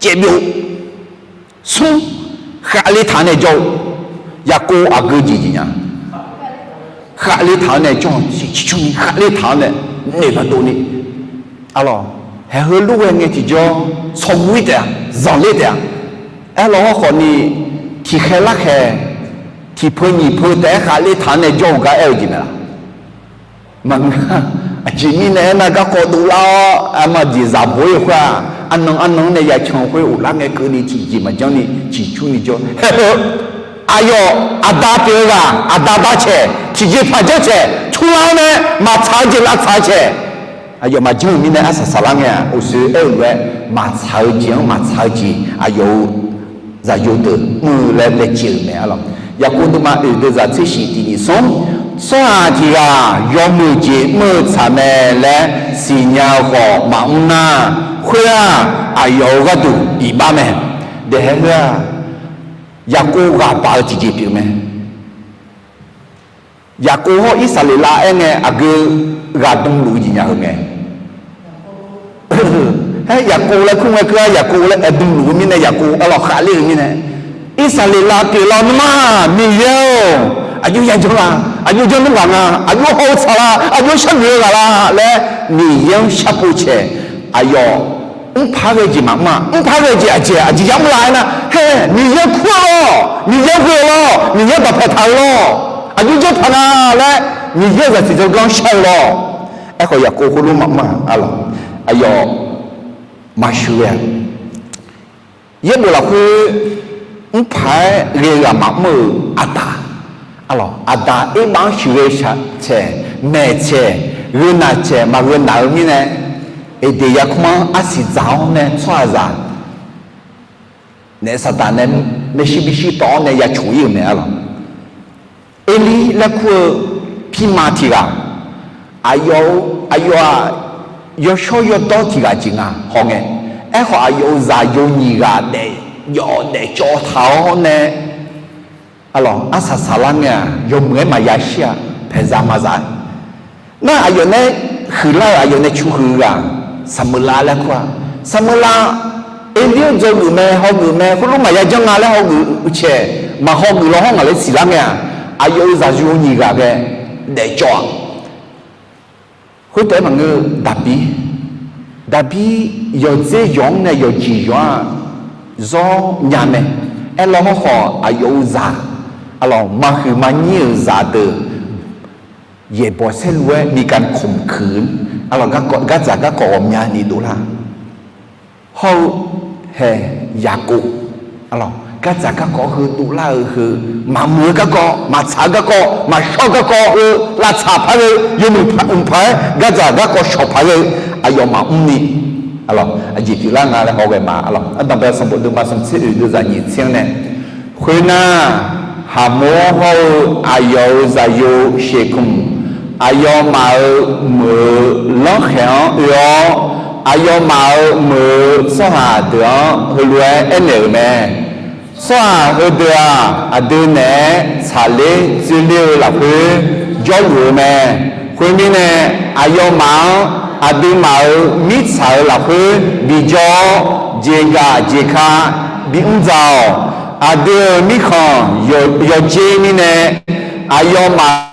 caevbyov. Smr, khaqle taq-anr nae jawr-eu. Yaqkov aqgeu jeq jeq nya. Khaqle taq-anr nae jawr-eu, ciqcurni khaqle taq-anr nae noeq bardovni. Arlawq, haeq heu lur ghae ngae tiqjawr tsawrguv-ir taef-a, zanqler taef-a. Aerlawq hawrkhawf ni, tiqkhaeq larkhaeq, tiqpeu nyiq peu taef-aer khaqle taq-anr nae jawr-eu gar aer-eu jeq mae laq? Maqngeur. Aqjeq mirnae aernar, garkawv dovlar-awr arma jeqzaq bo-ir-eu khoer-aq, arnan arnan-anr nae yacan-eu khoer ghoflar ngae keuvni tiqjeq maqjanr ni ciqcurni jawr. Haeq heu aqyawf aqda pyeuf-eu ghaq, aqda bavcaeq, tiqjeqpaq janrcaeq, turlar-awr nae maqtsaq-eu jeq lavtsaq-eu caeq, aqyawf maqjanr-euq mirnae arsaq saqlar ngae-aq, uqshoe aer-eu lof-aer maqtsaq-eu jeq-anr maqtsaq-eu jeq aqyawf-euq zaqyo deuq mr-eu laer laejae-euq mae. Arlawq, Yaqkov deuvma oeq deuvzaq tser shif tiq nyiq smr, tsawrhaq tiq ghaq yawmuiq jeq mr-eu tsaq mae laer siqnya-eu khawf maqmr nar, khoer-aq, aqyawf-euq gharduq iqbax mae. Daeqhaer heu-aq, Yaqkov ghaq baq-eu tiqjeq pyeuf mae. Yaqkov hawr Irsaqleqlav aer ngae aqgeu ghaq dmluf-eu jeq nya-eu mae. Haer Yaqkov laer kur ngae keuv-ar, Yaqkov laer aer dmluf-eu mirnae, Yaqkov arlawq khaqler-euq mirnae, Irsaqleqlav pyeuflar nuima, Miqyaer-or, aqjox yajanr la, aqjox janr nmr ghaq nga, aqjox haw-eu tsaq la, aqjox sharnoeq-eu ghaq la laer Miqyaer-anr sharpov caeq. Aqyawf mrpar ghae jeq maqmr-a. Mrpar ghae jeq aqjeq aqjeq yamr la aernar, haer Miqyaer kur-eu lawr, Miqyaer gheu-eu lawr, Miqyaer dawqpae taq-eu lawr, aqjox janr paq nga laer Miqyaer-euq zaqsiq dzawrganr shar-eu lawr. Aerkhawf Yaqkov khoerlof maqmr-a. Arlawq, aqyawf maqsheuq ghae-a. Yaerbof lafkhoer mrpaq-aer ghae-eu ghaq maqmr-euq aqda, arlawq, aqda erbav-anr sheuqghae shaq caeq, maeq caeq, gheu naq caeq maqgheu naq-eu mirnae, Eqdeq yarkmr-anr arsiq dzaq-awr nae tsawrhaqzaq naef saqdaq nae maershuir bishir tawv-awr nae ya coq-ir-euq mae, arlawq. Erlir laer kur-eu pirma tiq ghaq, aqyawf-eu, aqyawf-aq, yawshawr yawdawr tiq ghaq jeq nga hawngae, aerkhawf aqyawf-euq zaqyo nyiq ghaq daef jawv daef cawv taq-awr nae, arlawq, arsaq saqlar ngae-aq, yawmuiq-aer maqya shir-a, paeqzaq maqzaq. Nar aqyawf nae huiqlar-euq aqyawf nae cu huiq-eu ghaq, Saqmeuqlav laer kur-a. Saqmeuqlav, Erlir-anr dzawgeuf mae, hawgeuf mae, khoerlof maqya janr nga laer hawgeuf-eu caeq, maqhawgeuf law hawr ngaq laer siqlar ngae-aq, aqyawf-euq zaqyo nyiq ghaq ghae daefcawv-aq, khoertaef-aer maqngeur-eu Daqbir, Daqbir yawqdzer yawq-anr nae yawqjeq yawq-anr zawr nya mae. Aerlawr hawrkhawf aqyawf-euq zaq, aqlawq, maqhuiq maqnyir-euq zaqdeuq yaeqbawq saerlu-aer มีการข่มขืน, aqlawq, gardzaq garkawv ghawqmyani dovlar hawr-eu hae, Yaqkov, aqlawq, gardzaq garkawv heu dovlar-eu heu, maqmuiq-eu garkawv, maqtsaq-eu garkawv, maqshawr-eu garkawv heu lavtsaq paq ghae-eu, yawmuiq mqpaq-aer gardzaq garkawv shawq paq ghae-eu, aqyawfmaf mrni, aqlawq, aqjeq pyeuflar nga laer haw ghae ma. Aqlawq, Ardanqbae sanqbof deuvma smq tser oeq deuvzaq nyiq tser-anr nae, khoernar, Haqmor hawr-eu aqyawf-euq zaqyo Sheqkmq, aqyawfmaf-euq meuq-euq lanrkhaeq-anr oe-awr, aqyawfmaf-euq meuq-euq tsawrhaq deuq-anr heulof-aer aernaeq-euq mae. Tsawrhaq heudeuq-aq, aqdui naeq-aer tsaqler dzoerler-eu lafkhoer jawrluf-eu mae. Khoermirnae, aqyawfmaf-anr aqduimaf-euq mirtsaq-euq lafkhoer bijawr-awr, jeqgaf jeqka bimr dzaq-awq. Aqdui-euq mirkhanq yawqjeq mirnae, aqyawfmaf-euq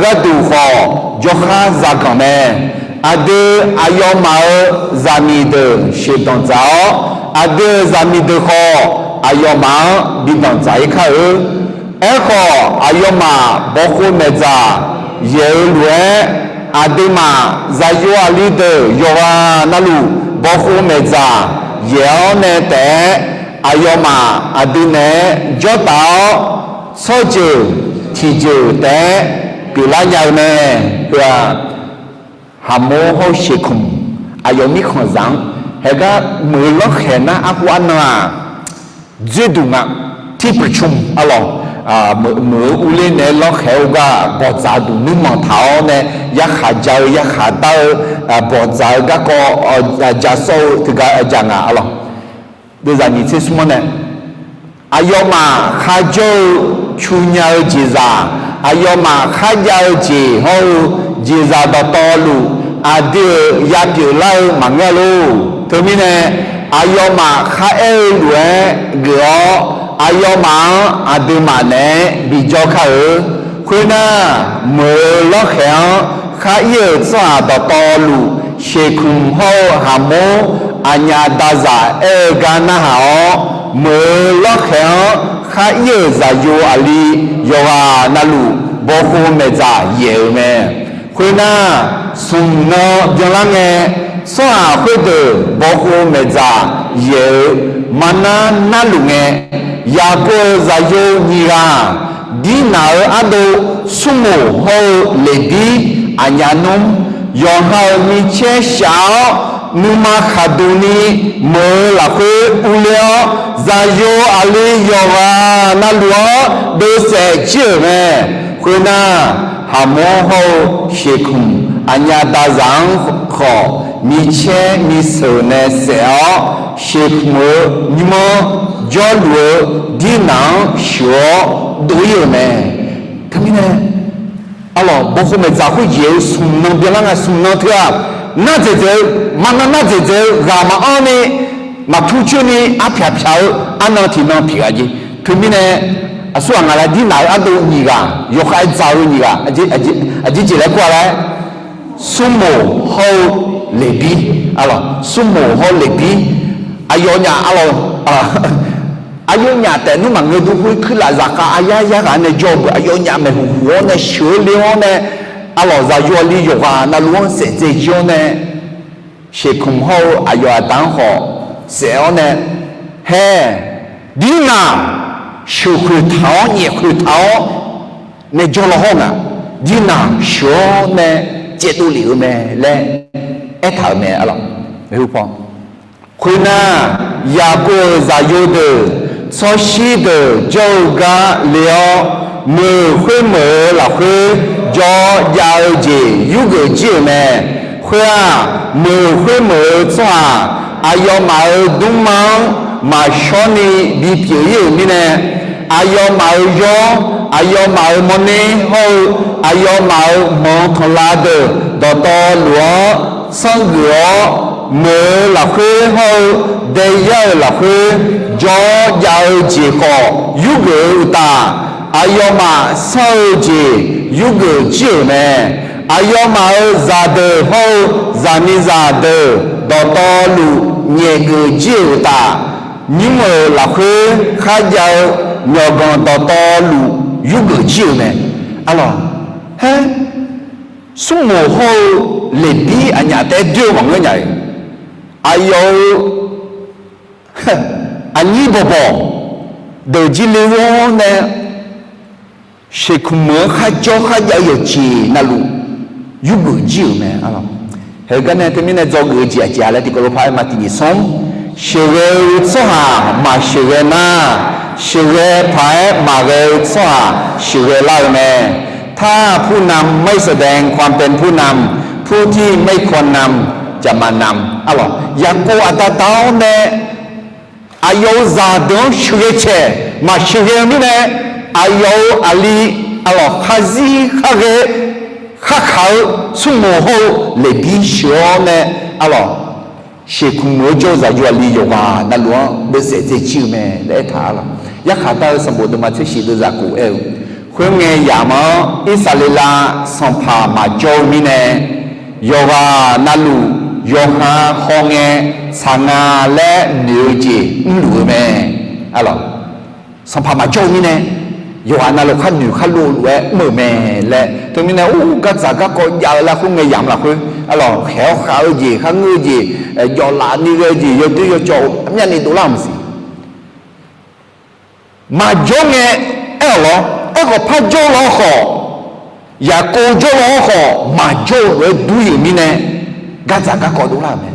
gharduq khawf jawrkhar zaganq mae. Aqdui aqyawfmaf-euq zaqmiq deuq sheuqdanq dzaq-awr, aqdui-euq zaqmiq deuq khawf aqyawfmaf-anr bi danqdzaq-ir kar-eu. Aerkhawf, aqyawfmaf bawqkhov maeqdzaq yaeq-eu lof-aer, aqduimaf zaqyo aqli deuq yawqghaq navluf bawqkhov maeqdzaq yaeq-awr nae taef-aer, aqyawfmaf aqdui naeq-aer jawrtaf-awr, tsawrjeuq tiqjeuq taef-aer pyeuflar nya-eu mae. Heu-aq, Haqmor hawr-eu Sheqkmq aqyawf mirkhanqzaq-anr haegar meuq-eu lanrkhaeq nar arhu arnan-aq, dzoerduq nga. Tiqpuq cmq, aqlawq, meuq-eu urler naeq-aer lanrkhaeq-eu gar bawqdzaq duq nuirmanq taq-awr nae, yarkhaq ja-eu yarkhaq dar-eu, bawqdzaq-eu garkawv ja sawr-eu teugar ja nga, aqlawq. Deuvzaq nyiq tser smr-anr nae, aqyawfmaf kharjawr-eu cu nya-eu jeqzaq, aqyawfmaf kharjav-eu jeq hawr-eu jeqzaq dawqtawvluf, aqdui-euq yapyeuf lar-eu maqngeur lor. Teumirnae, aqyawfmaf kharaer-eu lof-aer geuf-awr, aqyawfmaf-anr aqduimaf naeq-aer bijawr kar-eu. Khoernar, meuq-eu lanrkhaeq-anr khar ir-euq tsawrhaq dawqtawvluf, Sheqkmq hawr-eu Haqmor aqnyaf dazaq aer-eu gar narhaq-awr, meuq-eu lanrkhaeq-anr khar ir-euq zaqyo aqli yawqghaq navluf bawqkhov maeqdzaq yaeq-euq mae. Khoernar, smq nan byanlar ngae, tsawrhaq khoerdeuq bawqkhov maeqdzaq yaeq-euq marnar narluf ngae, Yaqkov-euq zaqyo nyiq ghaq, Dirnaq-euq ardov Smrmoq hawr-eu Leqbir, aqnyaf nmr, yawqha-euq micaer shaf-awr, nuima khaqduq ni meuq-eu lafkhoer urler-awr, zaqyo aqli yawqghaq navluf-anr deuvsaef jir-euq mae. Khoernar, Haqmor hawr-eu Sheqkmq aqnyaf dazaq-anr khawf, micaer miseuq nae saef-awr, Sheqkmq-euq nymr-anr jawrluf-eu Dirnaq-anr sheuq-awr dov ir-euq mae. Teumirnae, aqlawq, bawqkhov maeqdzaq khoer jeq-eu smq nan byanlar nga. Smq nan teu-aq, nar dzaeqdzaeq-eu, marnar nar dzaeqdzaeq-eu ghaq maqanr ni, maqtur coer ni arpyaq pyaq-eu arnan tiqnan pyeuf-a jeq. Teumirnae, aqsurghaq ngaq laer Dirnaq-euq ardov nyiq ghaq, yawkhav-aer dzaq-eu nyiq ghaq, aqjeq jeq laer kur-a laer, Smrmoq hawr-eu Leqbir, aqlawq, Smrmoq hawr Leqbir, aqyawfnyaf, aqlawq, aqyawfnyaf taef nmr maqngeur dur khoer kuirlaf zaqkhav aryar yar ghaq nae jawr-eu beu aqyawfnyaf maeqhuq huq-awr nae sheuq-eu le-awr nae, aqlawq, zaqyo aqli yawqghaq navluf-anr saef dzae jir-awr nae, Sheqkmq hawr-eu aqyawf aqda-anr khawf saef-awr nae, hae, Dirnaq sheuqkhoeq taq-awr nyaefkhoeq taq-awr nae jawr law hawr ngaq, Dirnaq sheuq-awr nae caevdov lef-eu mae laer aertaq-euq mae, aqlawq. Khoernar, Yaqkov-euq zaqyo deuq tsawrshir deuq jawr-eu gar le-awr, meuq khoermeuq-eu lafkhoer jawr jav-eu jeq yurgeuf jir-euq mae. Khoer-aq, meuq khoermeuq-eu tsawrhaq aqyawfmaf-euq dmrma-anr maqshawr ni bipyeuf ir-euq mirnae, aqyawfmaf-euq yawr, aqyawfmaf-euq mawrner hawr-eu aqyawfmaf-euq manq tanqlav deuq dawqtawvluf-anr sanrgeuf-awr, meuq-eu lafkhoer hawr-eu daeyar-euq lafkhoer jawr jav-eu jeq khawf yurgeuf-eu uqtaf, Aqyawfmaf sanr-eu jeq yurgeuf jir-euq mae. Aqyawfmaf-euq zaqdeuq hawr-eu zaqmiqzaq deuq dawqtawvluf nyaefgeuf jir-euq uqtaf, nymr-euq lafkhoer kharjav-eu myawqganq dawqtawvluf yurgeuf jir-euq mae. Arlawq, haer, smrmuiq hawr-eu leqbir aqnyaf taef-aer doer-eu maqngeur nya-iq, aqyawf-euq aqnyir bawqbawq deuq jir le-awr nae, sheuqkmq meuq-anr kharjawr kharjav-eu yawqjeq navluf yurgeuf jir-euq mae. Arlawq, heugar nae teumirnae dzawgeuf-eu jeq aqjeq-a laer tiqkawv lof par-aer ma. Tiqnyif smr, sheuqghae-eu tsawrhaq maqsheuqghae nar, sheuqghae paq-aer maqghae-eu tsawrhaq sheuqghae lar-eu mae. ถ้าผู้นำไม่แสดงความเป็นผู้นำ ผู้ที่ไม่ควรนำจะมานำ Arlawq, yaqkov aqda da-awr nae aqyawf-euq zaqdeuq-anr sheuqghae caeq maqsheuqghae-eu mirnae, aqyawf-euq aqli, arlawq, kharzir kharghae kharkaq-eu smrmuiq hawr-eu leqbir sheuq-awr nae, arlawq, sheuqkmq meuq-eu jawr-eu zaqyo aqli yawqghaq navluf-anr beuvsaef dzae jir-eu mae laer aertaq-a lawq. Yarkhaq dar-eu sanqbof deuvma tser shif deuvzaq kof aer-eu, khoerngae yamq-anr Irsaqleqlav sanqpaq maqjawr-eu mirnae, yawqghaq navluf yawqha hawngae tsaq nga laer noeq-eu jeq mrluf-eu mae. Arlawq, sanqpaq maqjawr-eu mirnae, yawqghaq navluf khar noeq khar lov lof-aer mr-euq mae laer. Teumirnae, or, gardzaq garkawv jav-eu laer khoerngae yamq lafkhoer, arlawq, khaeq-awr khav-eu jeq, kharngeur-eu jeq, jawflaf ni ghae-eu jeq, yawdoer yawcawv myavni dovlar-euq maqsiq. Maqjawr ngae aer-awq lawr. Aerkhawf par jawr law-awr khawf, yaqkov jawr law-awr khawf, maqjawr-eu lof-aer dur-euq mirnae, gardzaq garkawv dovlar-euq mae.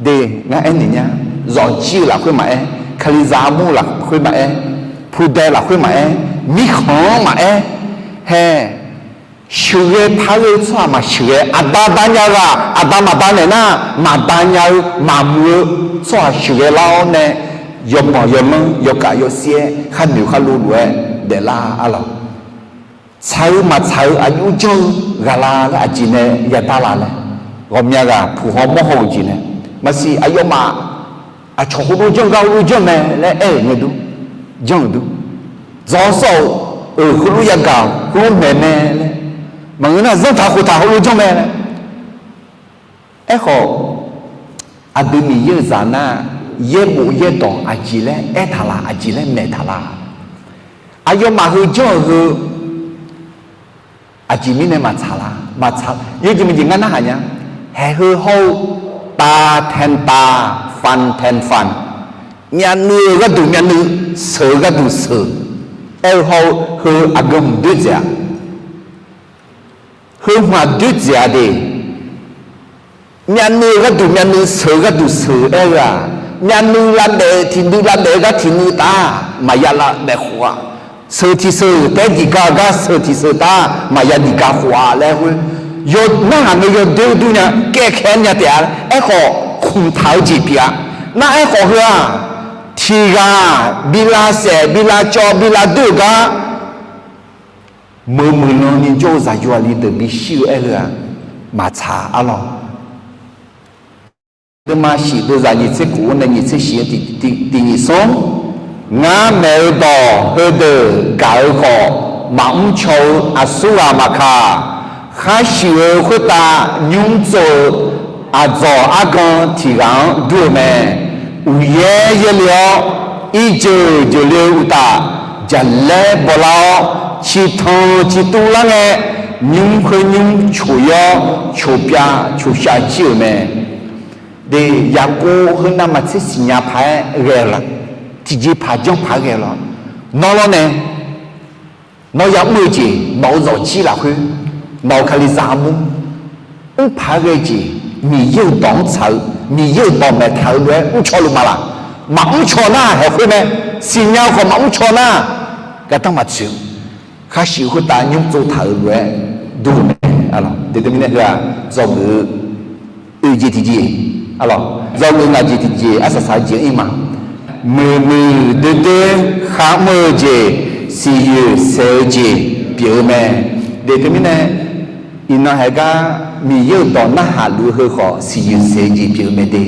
De, ngar aernaeq nya, zawqjir-eu lafkhoer maqaer, kalizaq armur lafkhoer maqaer, pudae lafkhoer maqaer, mirkhanq-anr maqaer, hae, sheuqghae paq-aer ghae-eu tsawrhaq maqsheuqghae, aqda da nya-eu ghaq aqda maqda naeq nar, maqda nya-eu maqmuiq-eu tsawrhaq sheuqghae lar-awr nae, yawbanq yawlanr yawkaf yawsir-aer khar noeq khar lov lof-aer daeflar-a lawq. Tsaq-eu maqtsaq-eu aqjox janr-eu ghaq la laer aqjeq nae yadar la laer, ghawqmya ghaq puq haw mawr haw-eu jeq nae, maqsiq aqyawfmaf aqcawq khoerlof janr gar khoerlof janr mae laer aer-euq ngae dur, janr-euq dur, dzawq sawr-euq, euq khoerlof yagaq-euq khoerlof maeq mae laer, maqngeur nar zanrtaq khoftaq khoerlof janr mae laer. Aerkhawf, aqdui Miqyaer-euq zaq nar, yaerbof yaerdawq aqjeq laer aertaq laq, aqjeq laer maeqtaq laq. Aqyawfmaf heu janr-euq heu aqjeq mirnae maqtsaq laq, maqtsaq, yawjeq maqjeq ngar narhaq nya. Haeq heu hawr-eu, ตาแทนตา ฟันแทนฟัน, myavnuiv-eu gharduq myavnuiv, seuq-eu gharduq seuq, aer-eu hawr-eu heu aqgeu hmq doer dzaeq-a. Heu hmq-aq doer dzaeq-a de. Myavnuiv-eu gharduq myavnuiv, seuq-eu gharduq seuq aer-eu-aq, myavnuiv lavdaef tiqnuiv lavdaef-eu gar tiqnuiv taf maqya lavdaef khof-a. Seuq tiqseuq taef-aer diqgar-eu gar seuq tiqseuq taf maqya diqgar khof-a laer khoer, yaw narhaq ngae yawdoer dur nya, kaevkae-aer nya taef-a. Aerkhawf, khmqtaq-eu jeq pyeuf-a. Nar aerkhawf heu-aq, tiq ghaq bi lavsaef bi lavcawv bi lavdoer-euq gar meuq muiqlan ni jawr-eu zaqyo aqli deuq bishir-eu aer-eu-aq, maqtsaq arlawr. Deuvma shif deuvzaq nyiq tser kof-anr nae nyiq tser shif-anr tiq, tiq, tiq nyiq smr. Ngar maeq-eu dawq heudeuq gaq-eu khawf, maqmr caw-eu aqsurghaq maqkaq, khar shuif-eu khoertav nymr tsov-eu aqdzawq argan tiq ghaq-anr dur-eu mae. Uqyaer yaerle-awr, irjeuq jeuqle-eu uqtaf, jaqlaer bawlar-awr, ciqtanq ciqtuv lar ngae, nymr khoer nymr coq-ir-awr, coq pyav coq shav jir-euq mae. De, Yaqkov heu navmaqtser siqnya paq-aer ghae-eu la? Tiqjeqpaq janr paq-aer ghae-eu la? Nawr lawr nae, nawr ya'mr-eu jeq, nawq-euq zawqjir lafkhoer, nawq-euq kalizaq armur, mr paq-aer ghae-eu jeq, Miqyaer-euq dawq-anr tsaq-eu, Miqyaer-euq dawq maeqtaq-eu lof-aer mrcaw luf ma laq? Maqmr caw nar haeq khoer mae. Siqnya-eu khawf maqmr caw nar, gardanr maqtsoeq-eu, khar shuif-eu khoertav nymr tsov taq-euq lof-aer dur-eu mae. Aqlawq, de, teumirnae heu-aq, dzawgeuf-eu oe jeq tiqjeq, aqlawq, dzawgeuf-eu ngaq jeq tiqjeq, arsaq saq-eu jeq-anr ir ma. Muiqmuiq doerdoer kharmr-eu jeq, siqyoeq saeq-eu jeq pyeuf-eu mae. De, teumirnae iqnan haeq gar Miqyaer-euq dawq narhaq luf-eu heu khawf, siqyoeq saeq-eu jeq pyeuf-eu mae de.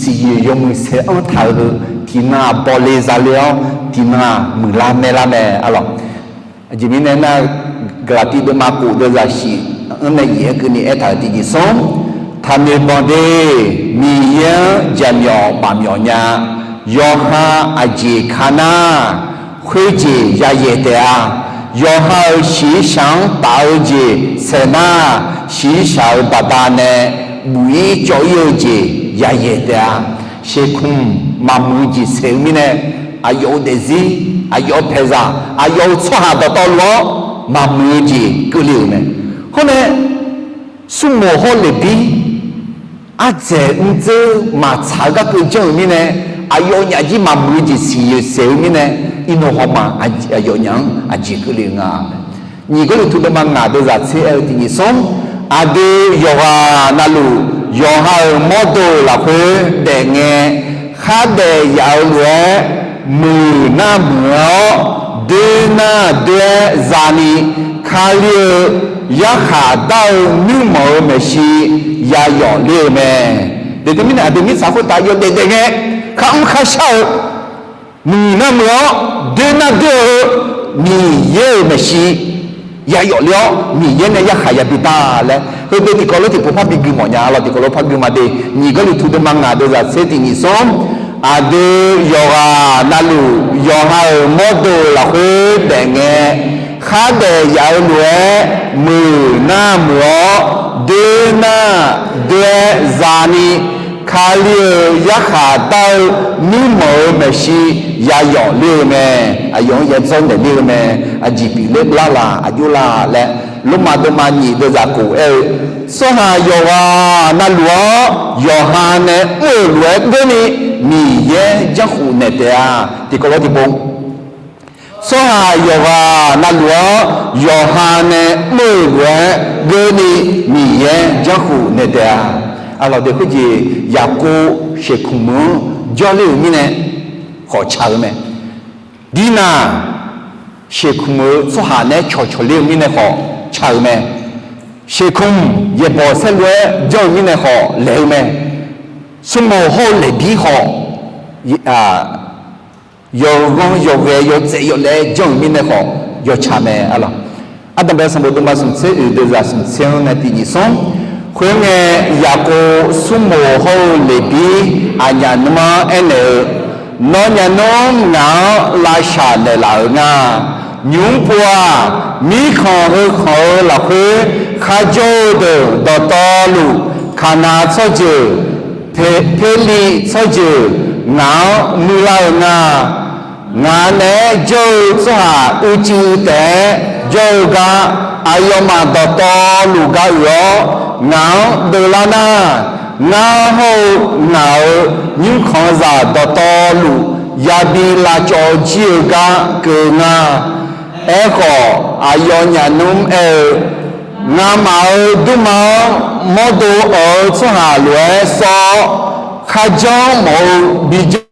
Siqyoeq yawmuiq saeq-anr taq-eu heu, tiqnan-aq bawle zale-awr, tiqnan-aq muiqlar maerlar mae, aqlawq. Aqjeq mirnae nar, Gaqlaqtiv deuvma kof deuvzaq shif-anr nae yaef-aer keuvni aertaq-euq tiqjeq smr, taqnoeq banq de, Miqyaer-anr jaqmyawf maqmyawf nya. Yawqha aqjeq ka nar, khoerjeq yayaeq taef-a. Yawqha-euq shiqshaq-anr taf-eu jeq saeq nar, shiqshaq-euq baqdanae buq-ir cawv-ir-eu jeq yayaeq taef-a. Sheuqkmq maqmuiq-eu jeq saeq-eu mirnae, aqyawf-euq daefzir, aqyawf-euq paeqzaq, aqyawf-euq tsawrhaq dawqtawvluf-anr maqmuiq-eu jeq keuvle-euq mae. Khoernae, smrmoq hawr-eu Leqbir ardzaeq mrdzeur maqtsaq-eu garkeuv janr-euq mirnae, aqyawfnyaf jir maqmuiq-eu jeq siqyoeq saeq-eu mirnae, iqnan hawma aqyawfnyaf-anr aqjeq keuvle-eu nga. Nyiq Gawrliqtu deuvma ngaq deuvzaq tser aer-eu tiqjeq smr, aqdui yawqghaq navluf yawqha-euq mawrdo lafkhoer daefngae, khardaef yaf-eu lof-aer muiq nar muiq-awr, doer nar doer-aer zani, Kali-eu yarkhaq dar-eu nuirmanq-euq maeqshi yayawf ler-eu mae. Teumirnae aqdui mirtsaq khoertav yawdaef daefngae, kharmr kharshar-eu, muiq nar muiq-awr, doer nar doer-eu, Miqyaer-euq maeqshi yayawf ler-awr, Miqyaer nae yarkhaq yabi dar laer, heudeuq tiqkawv lof tiqpov par bi gui mawf nya. Arlawq, tiqkawv lof par gui ma de. Nyiq Gawrliqtu deuvma ngaq deuvzaq tser tiqjeq smr, aqdui yawqghaq navluf yawqha-euq mawrdo lafkhoer daefngae, khardaef yaf-eu lof-aer muiq nar muiq-awr, doer nar doer-aer zani, Kali-euq yarkhaq dar-eu nuirmanq-euq maeqshi yayawf ler-eu mae. Aqyawf-anr yadzawr naeq ler-eu mae. Aqjeq pyeufler lar la, aqjox la laer, Lormav deuvma nyiq deuvzaq kof aer-eu, tsawrhaq yawqghaq navluf-anr yawqha nae mr-euq lof-aer geurni, Miqyaer janrkhuf naeq taef-a. Tiqkawv lof tiqpov, tsawrhaq yawqghaq navluf-anr yawqha nae mr-euq lof-aer geurni, Miqyaer janrkhuf naeq taef-a. Arlawq, de khoerjeq Yaqkov sheuqkmq-anr jawrler-euq mirnae khawf ca-eu mae. Dirnaq sheuqkmq-eu tsawrhaq naeq-aer cawqcawq ler-eu mirnae khawf ca-eu mae. Sheuqkmq yaeqbawq saerlu-aer janr-eu mirnae khawf laeq-eu mae. Smrmoq hawr-eu Leqbir khawf, yawghanr yawghae yawtsaev yawlaev-aer janr-eu mirnae khawf yawtsaq mae. Arlawq, Ardanqbae sanqbof deuvma smq tser oeq deuvzaq smq tser-anr nae tiqjeq smr, khoerngae, Yaqkov smrmoq hawr-eu Leqbir aqnyaf nmr-anr aernaeq-eu, Nawnyaf nmr ngaq-anr lavshaq naeqlaf-euq nga. Nymq-mr pov-aq, mirkhanq heukhanq-eu lafkhoer kharjawr-eu deuq dawqtawvluf, Kaqnaq tsawrjeuq, Perli tsawrjeuq ngaq-anr muiqlar-euq nga. Ngaq naeq-aer jawr-eu tsawrhaq uicuiv taef-aer jawr-eu gar, aqyawfmaf dawqtawvluf ga uiq-awr ngaq-anr deuvlar nar, ngar hawr-eu ngaq-euq nymrkhanqzaq dawqtawvluf yabi lavcawv jir-eu gar keuv nga. Aerkhawf, aqyawfnyaf nmr aer-eu, Ngamaf-euq durma-anr mawrdo awq-eu tsawrhaq lof-aer sawr-awr, kharjanr mawf-eu bijan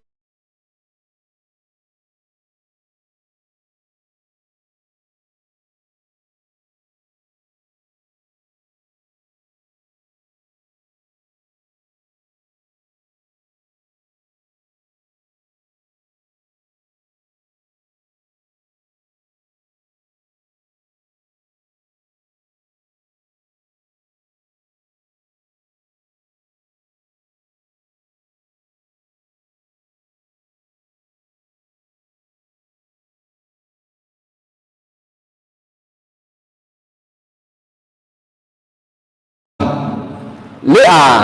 Ler-aq,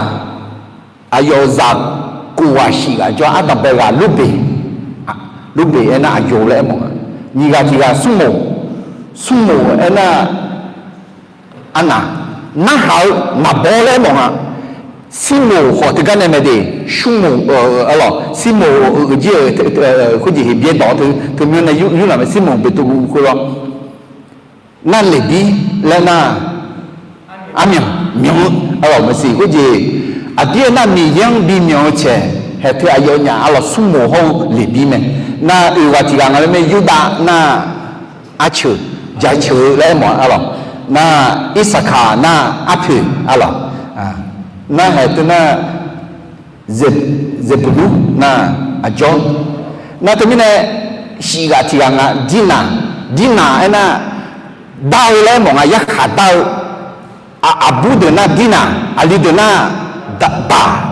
aqyawf zaq kof ghaq shif ghaq jawr, ardanqbae ghaq Lurbeq, Lurbeq aernar aqyawf laer aermawf nga. Nyiq ghaq tiq ghaq smrmoq, smrmoq aernar arnaq, narhaq-eu naqbawr laer aermawf nga. Sirmoq khawf teugar nae mae de, smrmoq, arlawq, Sirmoq-euq jir-euq khoerjeq Heqbyaer dawq-anr teu, teumyanr nae yurlaq mae, Sirmoq Beqtuvluv khoerlawr. Nar Leqbir laer nar, armyanq myanq-eu, arlawq, maqsiq khoerjeq, aqdir aernar Miqyaer-anr bimyanq-eu caeq haeq teu aqyawfnyaf arlawq smrmoq hawr-eu Leqbir mae. Nar oeq ghaq tiq ghaq nga laer mae, Yurdav nar arceuq, jaceuq-eu laer aermawf arlawq. Nar Irsaqkaq nar arpoeq arlawq. Nar haeq teu nar Zeqbulur nar aqjawr. Nar teumirnae shif ghaq tiq ghaq nga, Dirnaq, Dirnaq aernar, dar-eu laer mawf nga, yarkhaq dar-eu. Aqbur deuq nar dirnaq, aqli deuq nar daq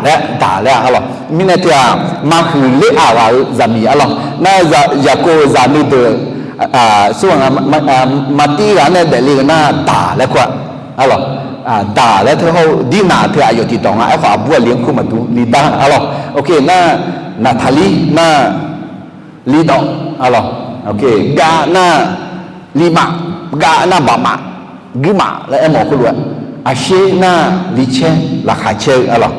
laer, daq laer-a arlawq. Mirnae teu-aq, maqhuiq ler-aq ghaq-eu zaqmiq arlawq. Nar, Yaqkov-euq zaqnui deuq, smr maq tir ghaq nae daefle-eu nar daq laer kur-a arlawq. Daq laer teu hawr-eu dirnaq teu aqyawf tiqdawq nga. Aerkhawf aqbur aqli-anr kur maqdur li dar arlawq. Nar, Naqtaqlir nar, lidawv arlawq. Gav nar, limaf, gav nar baqmaf, guirmaf laer aermawf khoerlof-aer, aqsher nar, licaer, laqkhaq caer-eu arlawq.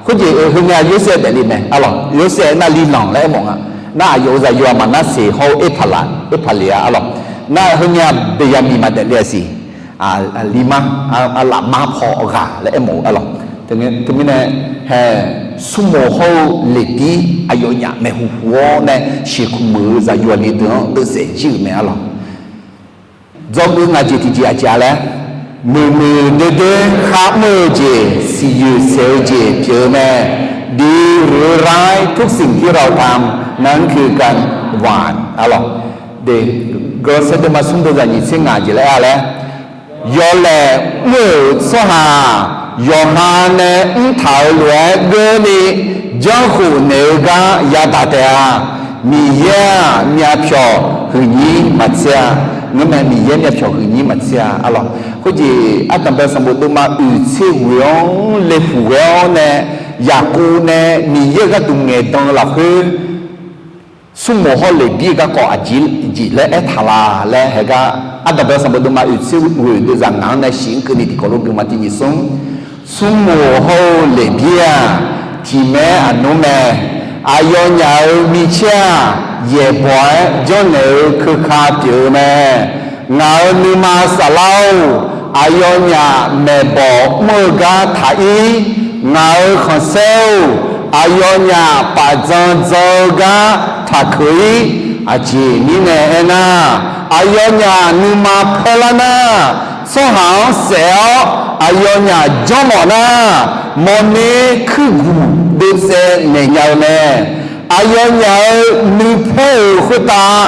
Khoerjeq-eu heungae Yorsaev daefle mae arlawq. Yorsaev nar lilanq laer aermawf nga. Nar aqyawf-euq zaqyo-aq Maqnarseq hawr-eu Erpaqlaq, Erpaqleq-a arlawq. Nar heungae Beqyaqmiq maqdaefle-a siq. Limar, lafmar paw ghaq laer aermawf-eu arlawq. Teumirnae, hae, smrmoq hawr-eu leqbir aqyawfnyaf maeqhu hu-awr nae sheuqkuq muiq-eu zaqyo aqli deuq-anr deuvsaef jir-euq mae arlawq. Dzawgeuf ngaq jeq tiqjeq aqjeq-a laer, muiqmuiq doer doer kharmr-eu jeq, siqyoeq saeq-eu jeq pyeuf-eu mae. ดีหรือร้าย ทุกสิ่งที่เราทำนั้นคือการหว่าน arlawq. Gawrsaer deuvma smr deuvzaq nyiq tser ngaq jeq laer aer-a laer, yawlaeq mr-euq tsawrhaq yawqha nae mrtaq-euq lof-aer geurni janrkhof naeq-eu gar yadaq taef-a. Miqyaer-aq myavpyawq huiqnyir maqtser-a. Ngeurmae Miqyaer myavpyawq huiqnyir maqtser-a arlawq. Khoerjeq ardanqbae sanqbof deuvma oeq tser ghoeq-anr laeqhmq ghae-awr nae, Yaqkov nae Miqyaer-euq gharduq ngaeqdan-eu lafkhoer smrmoq hawr leqbir-eu garkawv aqjeq jeq laer aertaq la laer haegar, ardanqbae sanqbof deuvma oeq tser ghoeq deuvzaq ngaq-anr nae shiq-anr keuvni tiqkawv lof geufma tiqnyiq smr. Smrmoq hawr-eu leqbir-aq, tiqmaer aqnmr mae. Aqyawfnyaf-euq micaer-aq, yaeqbawq-aer janrnaeq-eu keuka pyeuf-eu mae. Ngaq-euq nuima saflar-or, aqyawfnyaf maeqbawq mr-eu gar taq ir. Ngaq-euq khanqsaer-or, aqyawfnyaf paf dzan dzan-eu gar taqkeuq ir. Aqjeq mirnae aernar, aqyawfnyaf nuima paerlar nar, tsawrhaq-anr saef-awr aqyawfnyaf janrmawf nar, mawrner kuirguq deuvsaev naeq nya-eu mae. Aqyawfnyaf-euq nuipaer-euq khoertav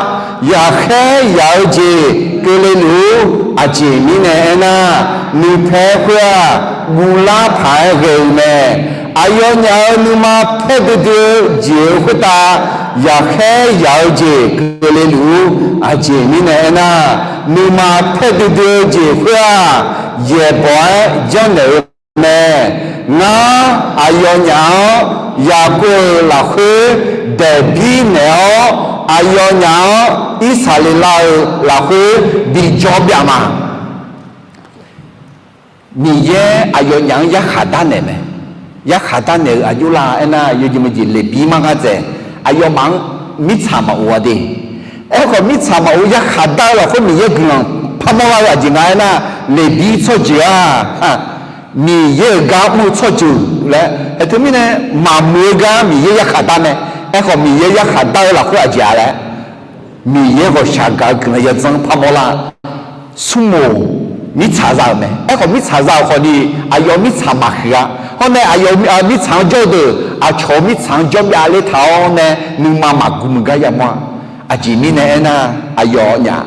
yaqkhaer yaq-eu jeq keuvle luf-ur. Aqjeq mirnae aernar, nuipaer khoer-aq, guvlar paq-aer ghae-eu mae. Aqyawfnyaf-euq nuima paer duidui-eu jeq-euq khoertav yaqkhaer yaq-eu jeq keuvle luf-ur. Aqjeq mirnae aernar, nuima paer duidui-eu jeq khoer-aq, yaeqbawq-aer janrnaeq-eu mae. Ngar aqyawfnyaf-anr Yaqkov-euq lafkhoer daeqbir naeq-awr, aqyawfnyaf-anr Irsaqleqlav-euq lafkhoer bijawr byav ma. Miqyaer aqyawfnyaf-anr yarkhaq darnaeq mae. Yarkhaq darnaeq-eu aqjox lar aernar, yawjeq meujeq leqbir mar gha dzaeq, aqyawfmaf-anr mirtsaq maqof-a de. Aerkhawf, mirtsaq maqof yarkhaq dar-eu lafkhoer Miqyaer guiqlanq parmawr lar-eu aqjeq nga aernar, leqbir tsawrjeuq-aq, Miqyaer-euq gar mr-eu tsawrjeuq laer, aer teumirnae maqmuiq-eu gar Miqyaer yarkhaq dar mae. Aerkhawf, Miqyaer yarkhaq dar-eu lafkhoer aqjeq-a laer, Miqyaer ghawqshaq gaq-eu guiqlanq yadzanr parmawr lar. Smrmoq mirtsaq za-euq mae. Aerkhawf, mirtsaq za-euq khawfni, aqyawf mirtsaq maqhuiq-a. Hawr nae aqyawf mirtsaq-anr jawr-eu deuq aqcawq-eu mirtsaq-anr jawr byav ler taq-awr nae nuima maqguq muiq gar yamawr-a. Aqjeq mirnae aernar, aqyawfnyaf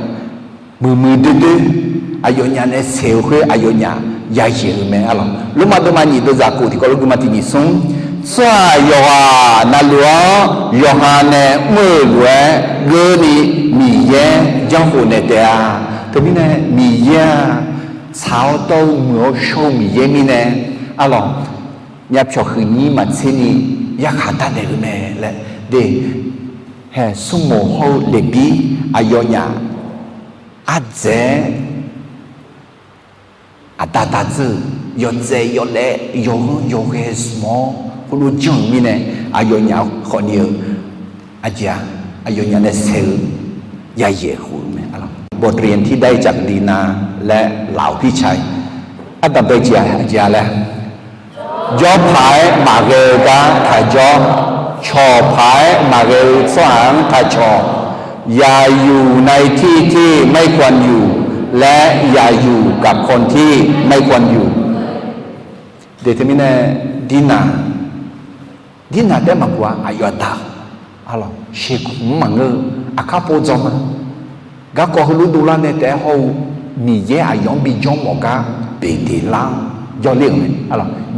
muiqmuiq doer doer, aqyawfnyaf nae saeq-eu khoer aqyawfnyaf yayaeq-euq mae arlawq. Lormav deuvma nyiq deuvzaq khof tiqkawv lof geufma tiqnyiq smr. Tsawrhaq yawqghaq navluf-anr yawqha nae mr-euq lof-aer geurni Miqyaer janrkhof naeq taef-a. Teumirnae Miqyaer-aq, tsaq-awr dawr-eu muiq-awr shawr-eu Miqyaer mirnae arlawq, myavpyawq huiqnyir maqtserni yarkhaq darnaeq-eu mae laer de. Hae, smrmoq hawr-eu leqbir aqyawfnyaf ardzaeq-aer aqda da dzeur-euq yawtsaev yawlaev yawghanr yawghae smq-awr khoerlof janr-euq mirnae, aqyawfnyaf khawfni-eu aqjeq-aq, aqyawfnyaf nae saeq-eu yayaeq khof-eu mae. Bawqdriq tiqdav-iq caqdui na laer laf-awq pirca-iq, ardanqbae jeq-a jeq-a laer, jawr paq-aer maqghae-eu gar taq jawr, cawq paq-aer maqghae-eu tsawrhaq-anr taq cawq, อย่าอยู่ในที่ที่ไม่ควรอยู่ และอย่าอยู่กับคนที่ไม่ควรอยู่. Deq teumirnae, dirnaq, dirnaq taef maqguq-a, aqyawf aqda, arlawq, sheuqkuq mr maqngeur-eu, aqkar pov dzawr ma. garkawv heulof dovlar nae taef-aer hawr-eu Miqyaer aqyawf-anr bijawr mawf gar beqdeq lar-anr jawrler-euq mae.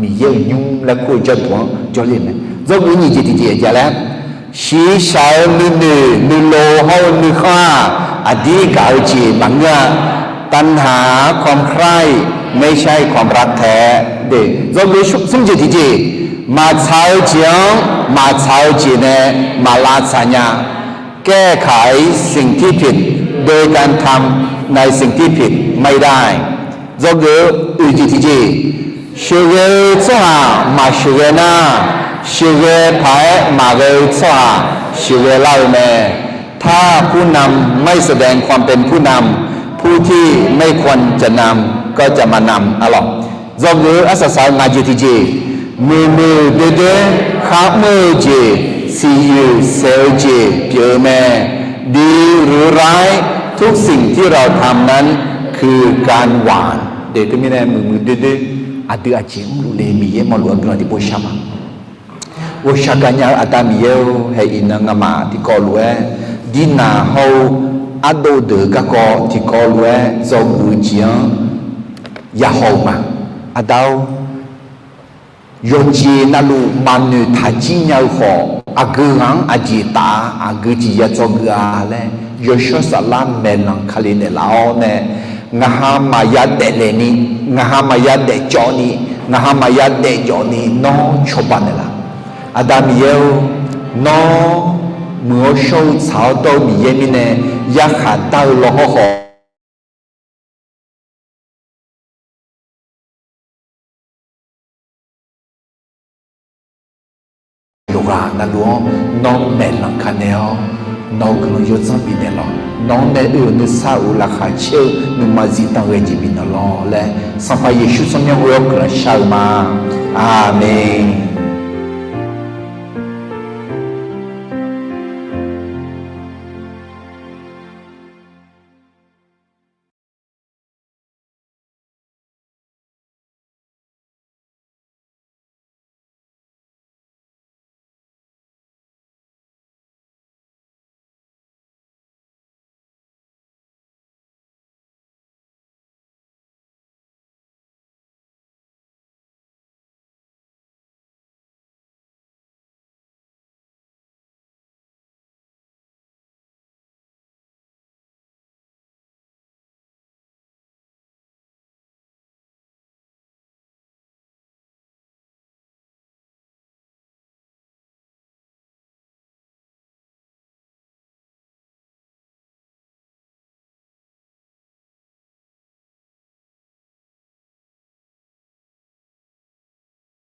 Miqyaer-euq nymr laer kur-eu jawrduq-anr jawrler-euq mae. Dzawgeuf nyiq jeq tiqjeq aqjeq laer, shiqshaq-eu nuinoeq nuilov hawr-eu nuikhanr-aq, aqdir gaq-eu jeq maqngeur-a. ตัณหาความใคร่ ไม่ใช่ความรักแท้ Dzawgeuf smr jeq tiqjeq, maqtsaq-eu jeq-anr maqtsaq-eu jeq nae maqlavtsaq nya. แก้ไขสิ่งที่ผิดโดยการทำในสิ่งที่ผิดไม่ได้ Dzawgeuf oeq jeq tiqjeq, sheuqghae-eu tsawrhaq maqsheuqghae nar, sheuqghae paq-aer maqghae-eu tsawrhaq sheuqghae lar-eu mae. ถ้าผู้นำไม่แสดงความเป็นผู้นำ ผู้ที่ไม่ควรจะนำก็จะมานำ Dzawgeuf arsaq saq-eu ngaq jeq tiqjeq, muiqmuiq doer doer kharmr-eu jeq, siqyoeq saef-eu jeq pyeuf-eu mae. ดีหรือร้าย ทุกสิ่งที่เราทำนั้นคือการหว่าน Teumirnae muiqmuiq doer doer aqdui aqjeq mrluf le Miqyaer mawrluf-eu guiqlanq tiqpov shar ma. Ghawqshaq gaqnya-eu Aqda Miqyaer-or, haeq iqnan ngamaf tiqkawv lof-aer dirnaq hawr-eu ardov deuq-eu garkawv tiqkawv lof-aer dzawgeuf-eu jeq-anr yahaw-eu ma. Aqda-or, yawqjeq navluf maqnoeq taqjir nya-eu khawf, aqgeu ghaq-anr aqjeq taf-a, aqgeu jeq ya dzawgeuf-a laer, Yawshawr Saflar maeqlanq kale naeqlaf-awr nae, ngaq ha maqya daeflaeq ni, ngaq ha maqya daefcawv ni, ngaq ha maqya daefjawf ni nawr cawba naeqlaf. Aqda Miqyaer-or, nawr muiq-awr shawr-eu tsaq-awr dawr-eu Miqyaer mirnae yarkhaq dar-eu law hawrkhawf, yawqghaq navluf-anr nawr maeqlanq ka naeq-awr, nawq-eu guiqlanq yawdzanr bifnaeq lawq. Nawq-anr nae oe-euq nuisar uq laqkhaq caer-eu nuima zifdan ghae jeq bifnaeq lawq laer, Sanqpaq Yeqsur tsawrmyanr ghoe-awr guiqlanq shar-eu ma. Aqmeq.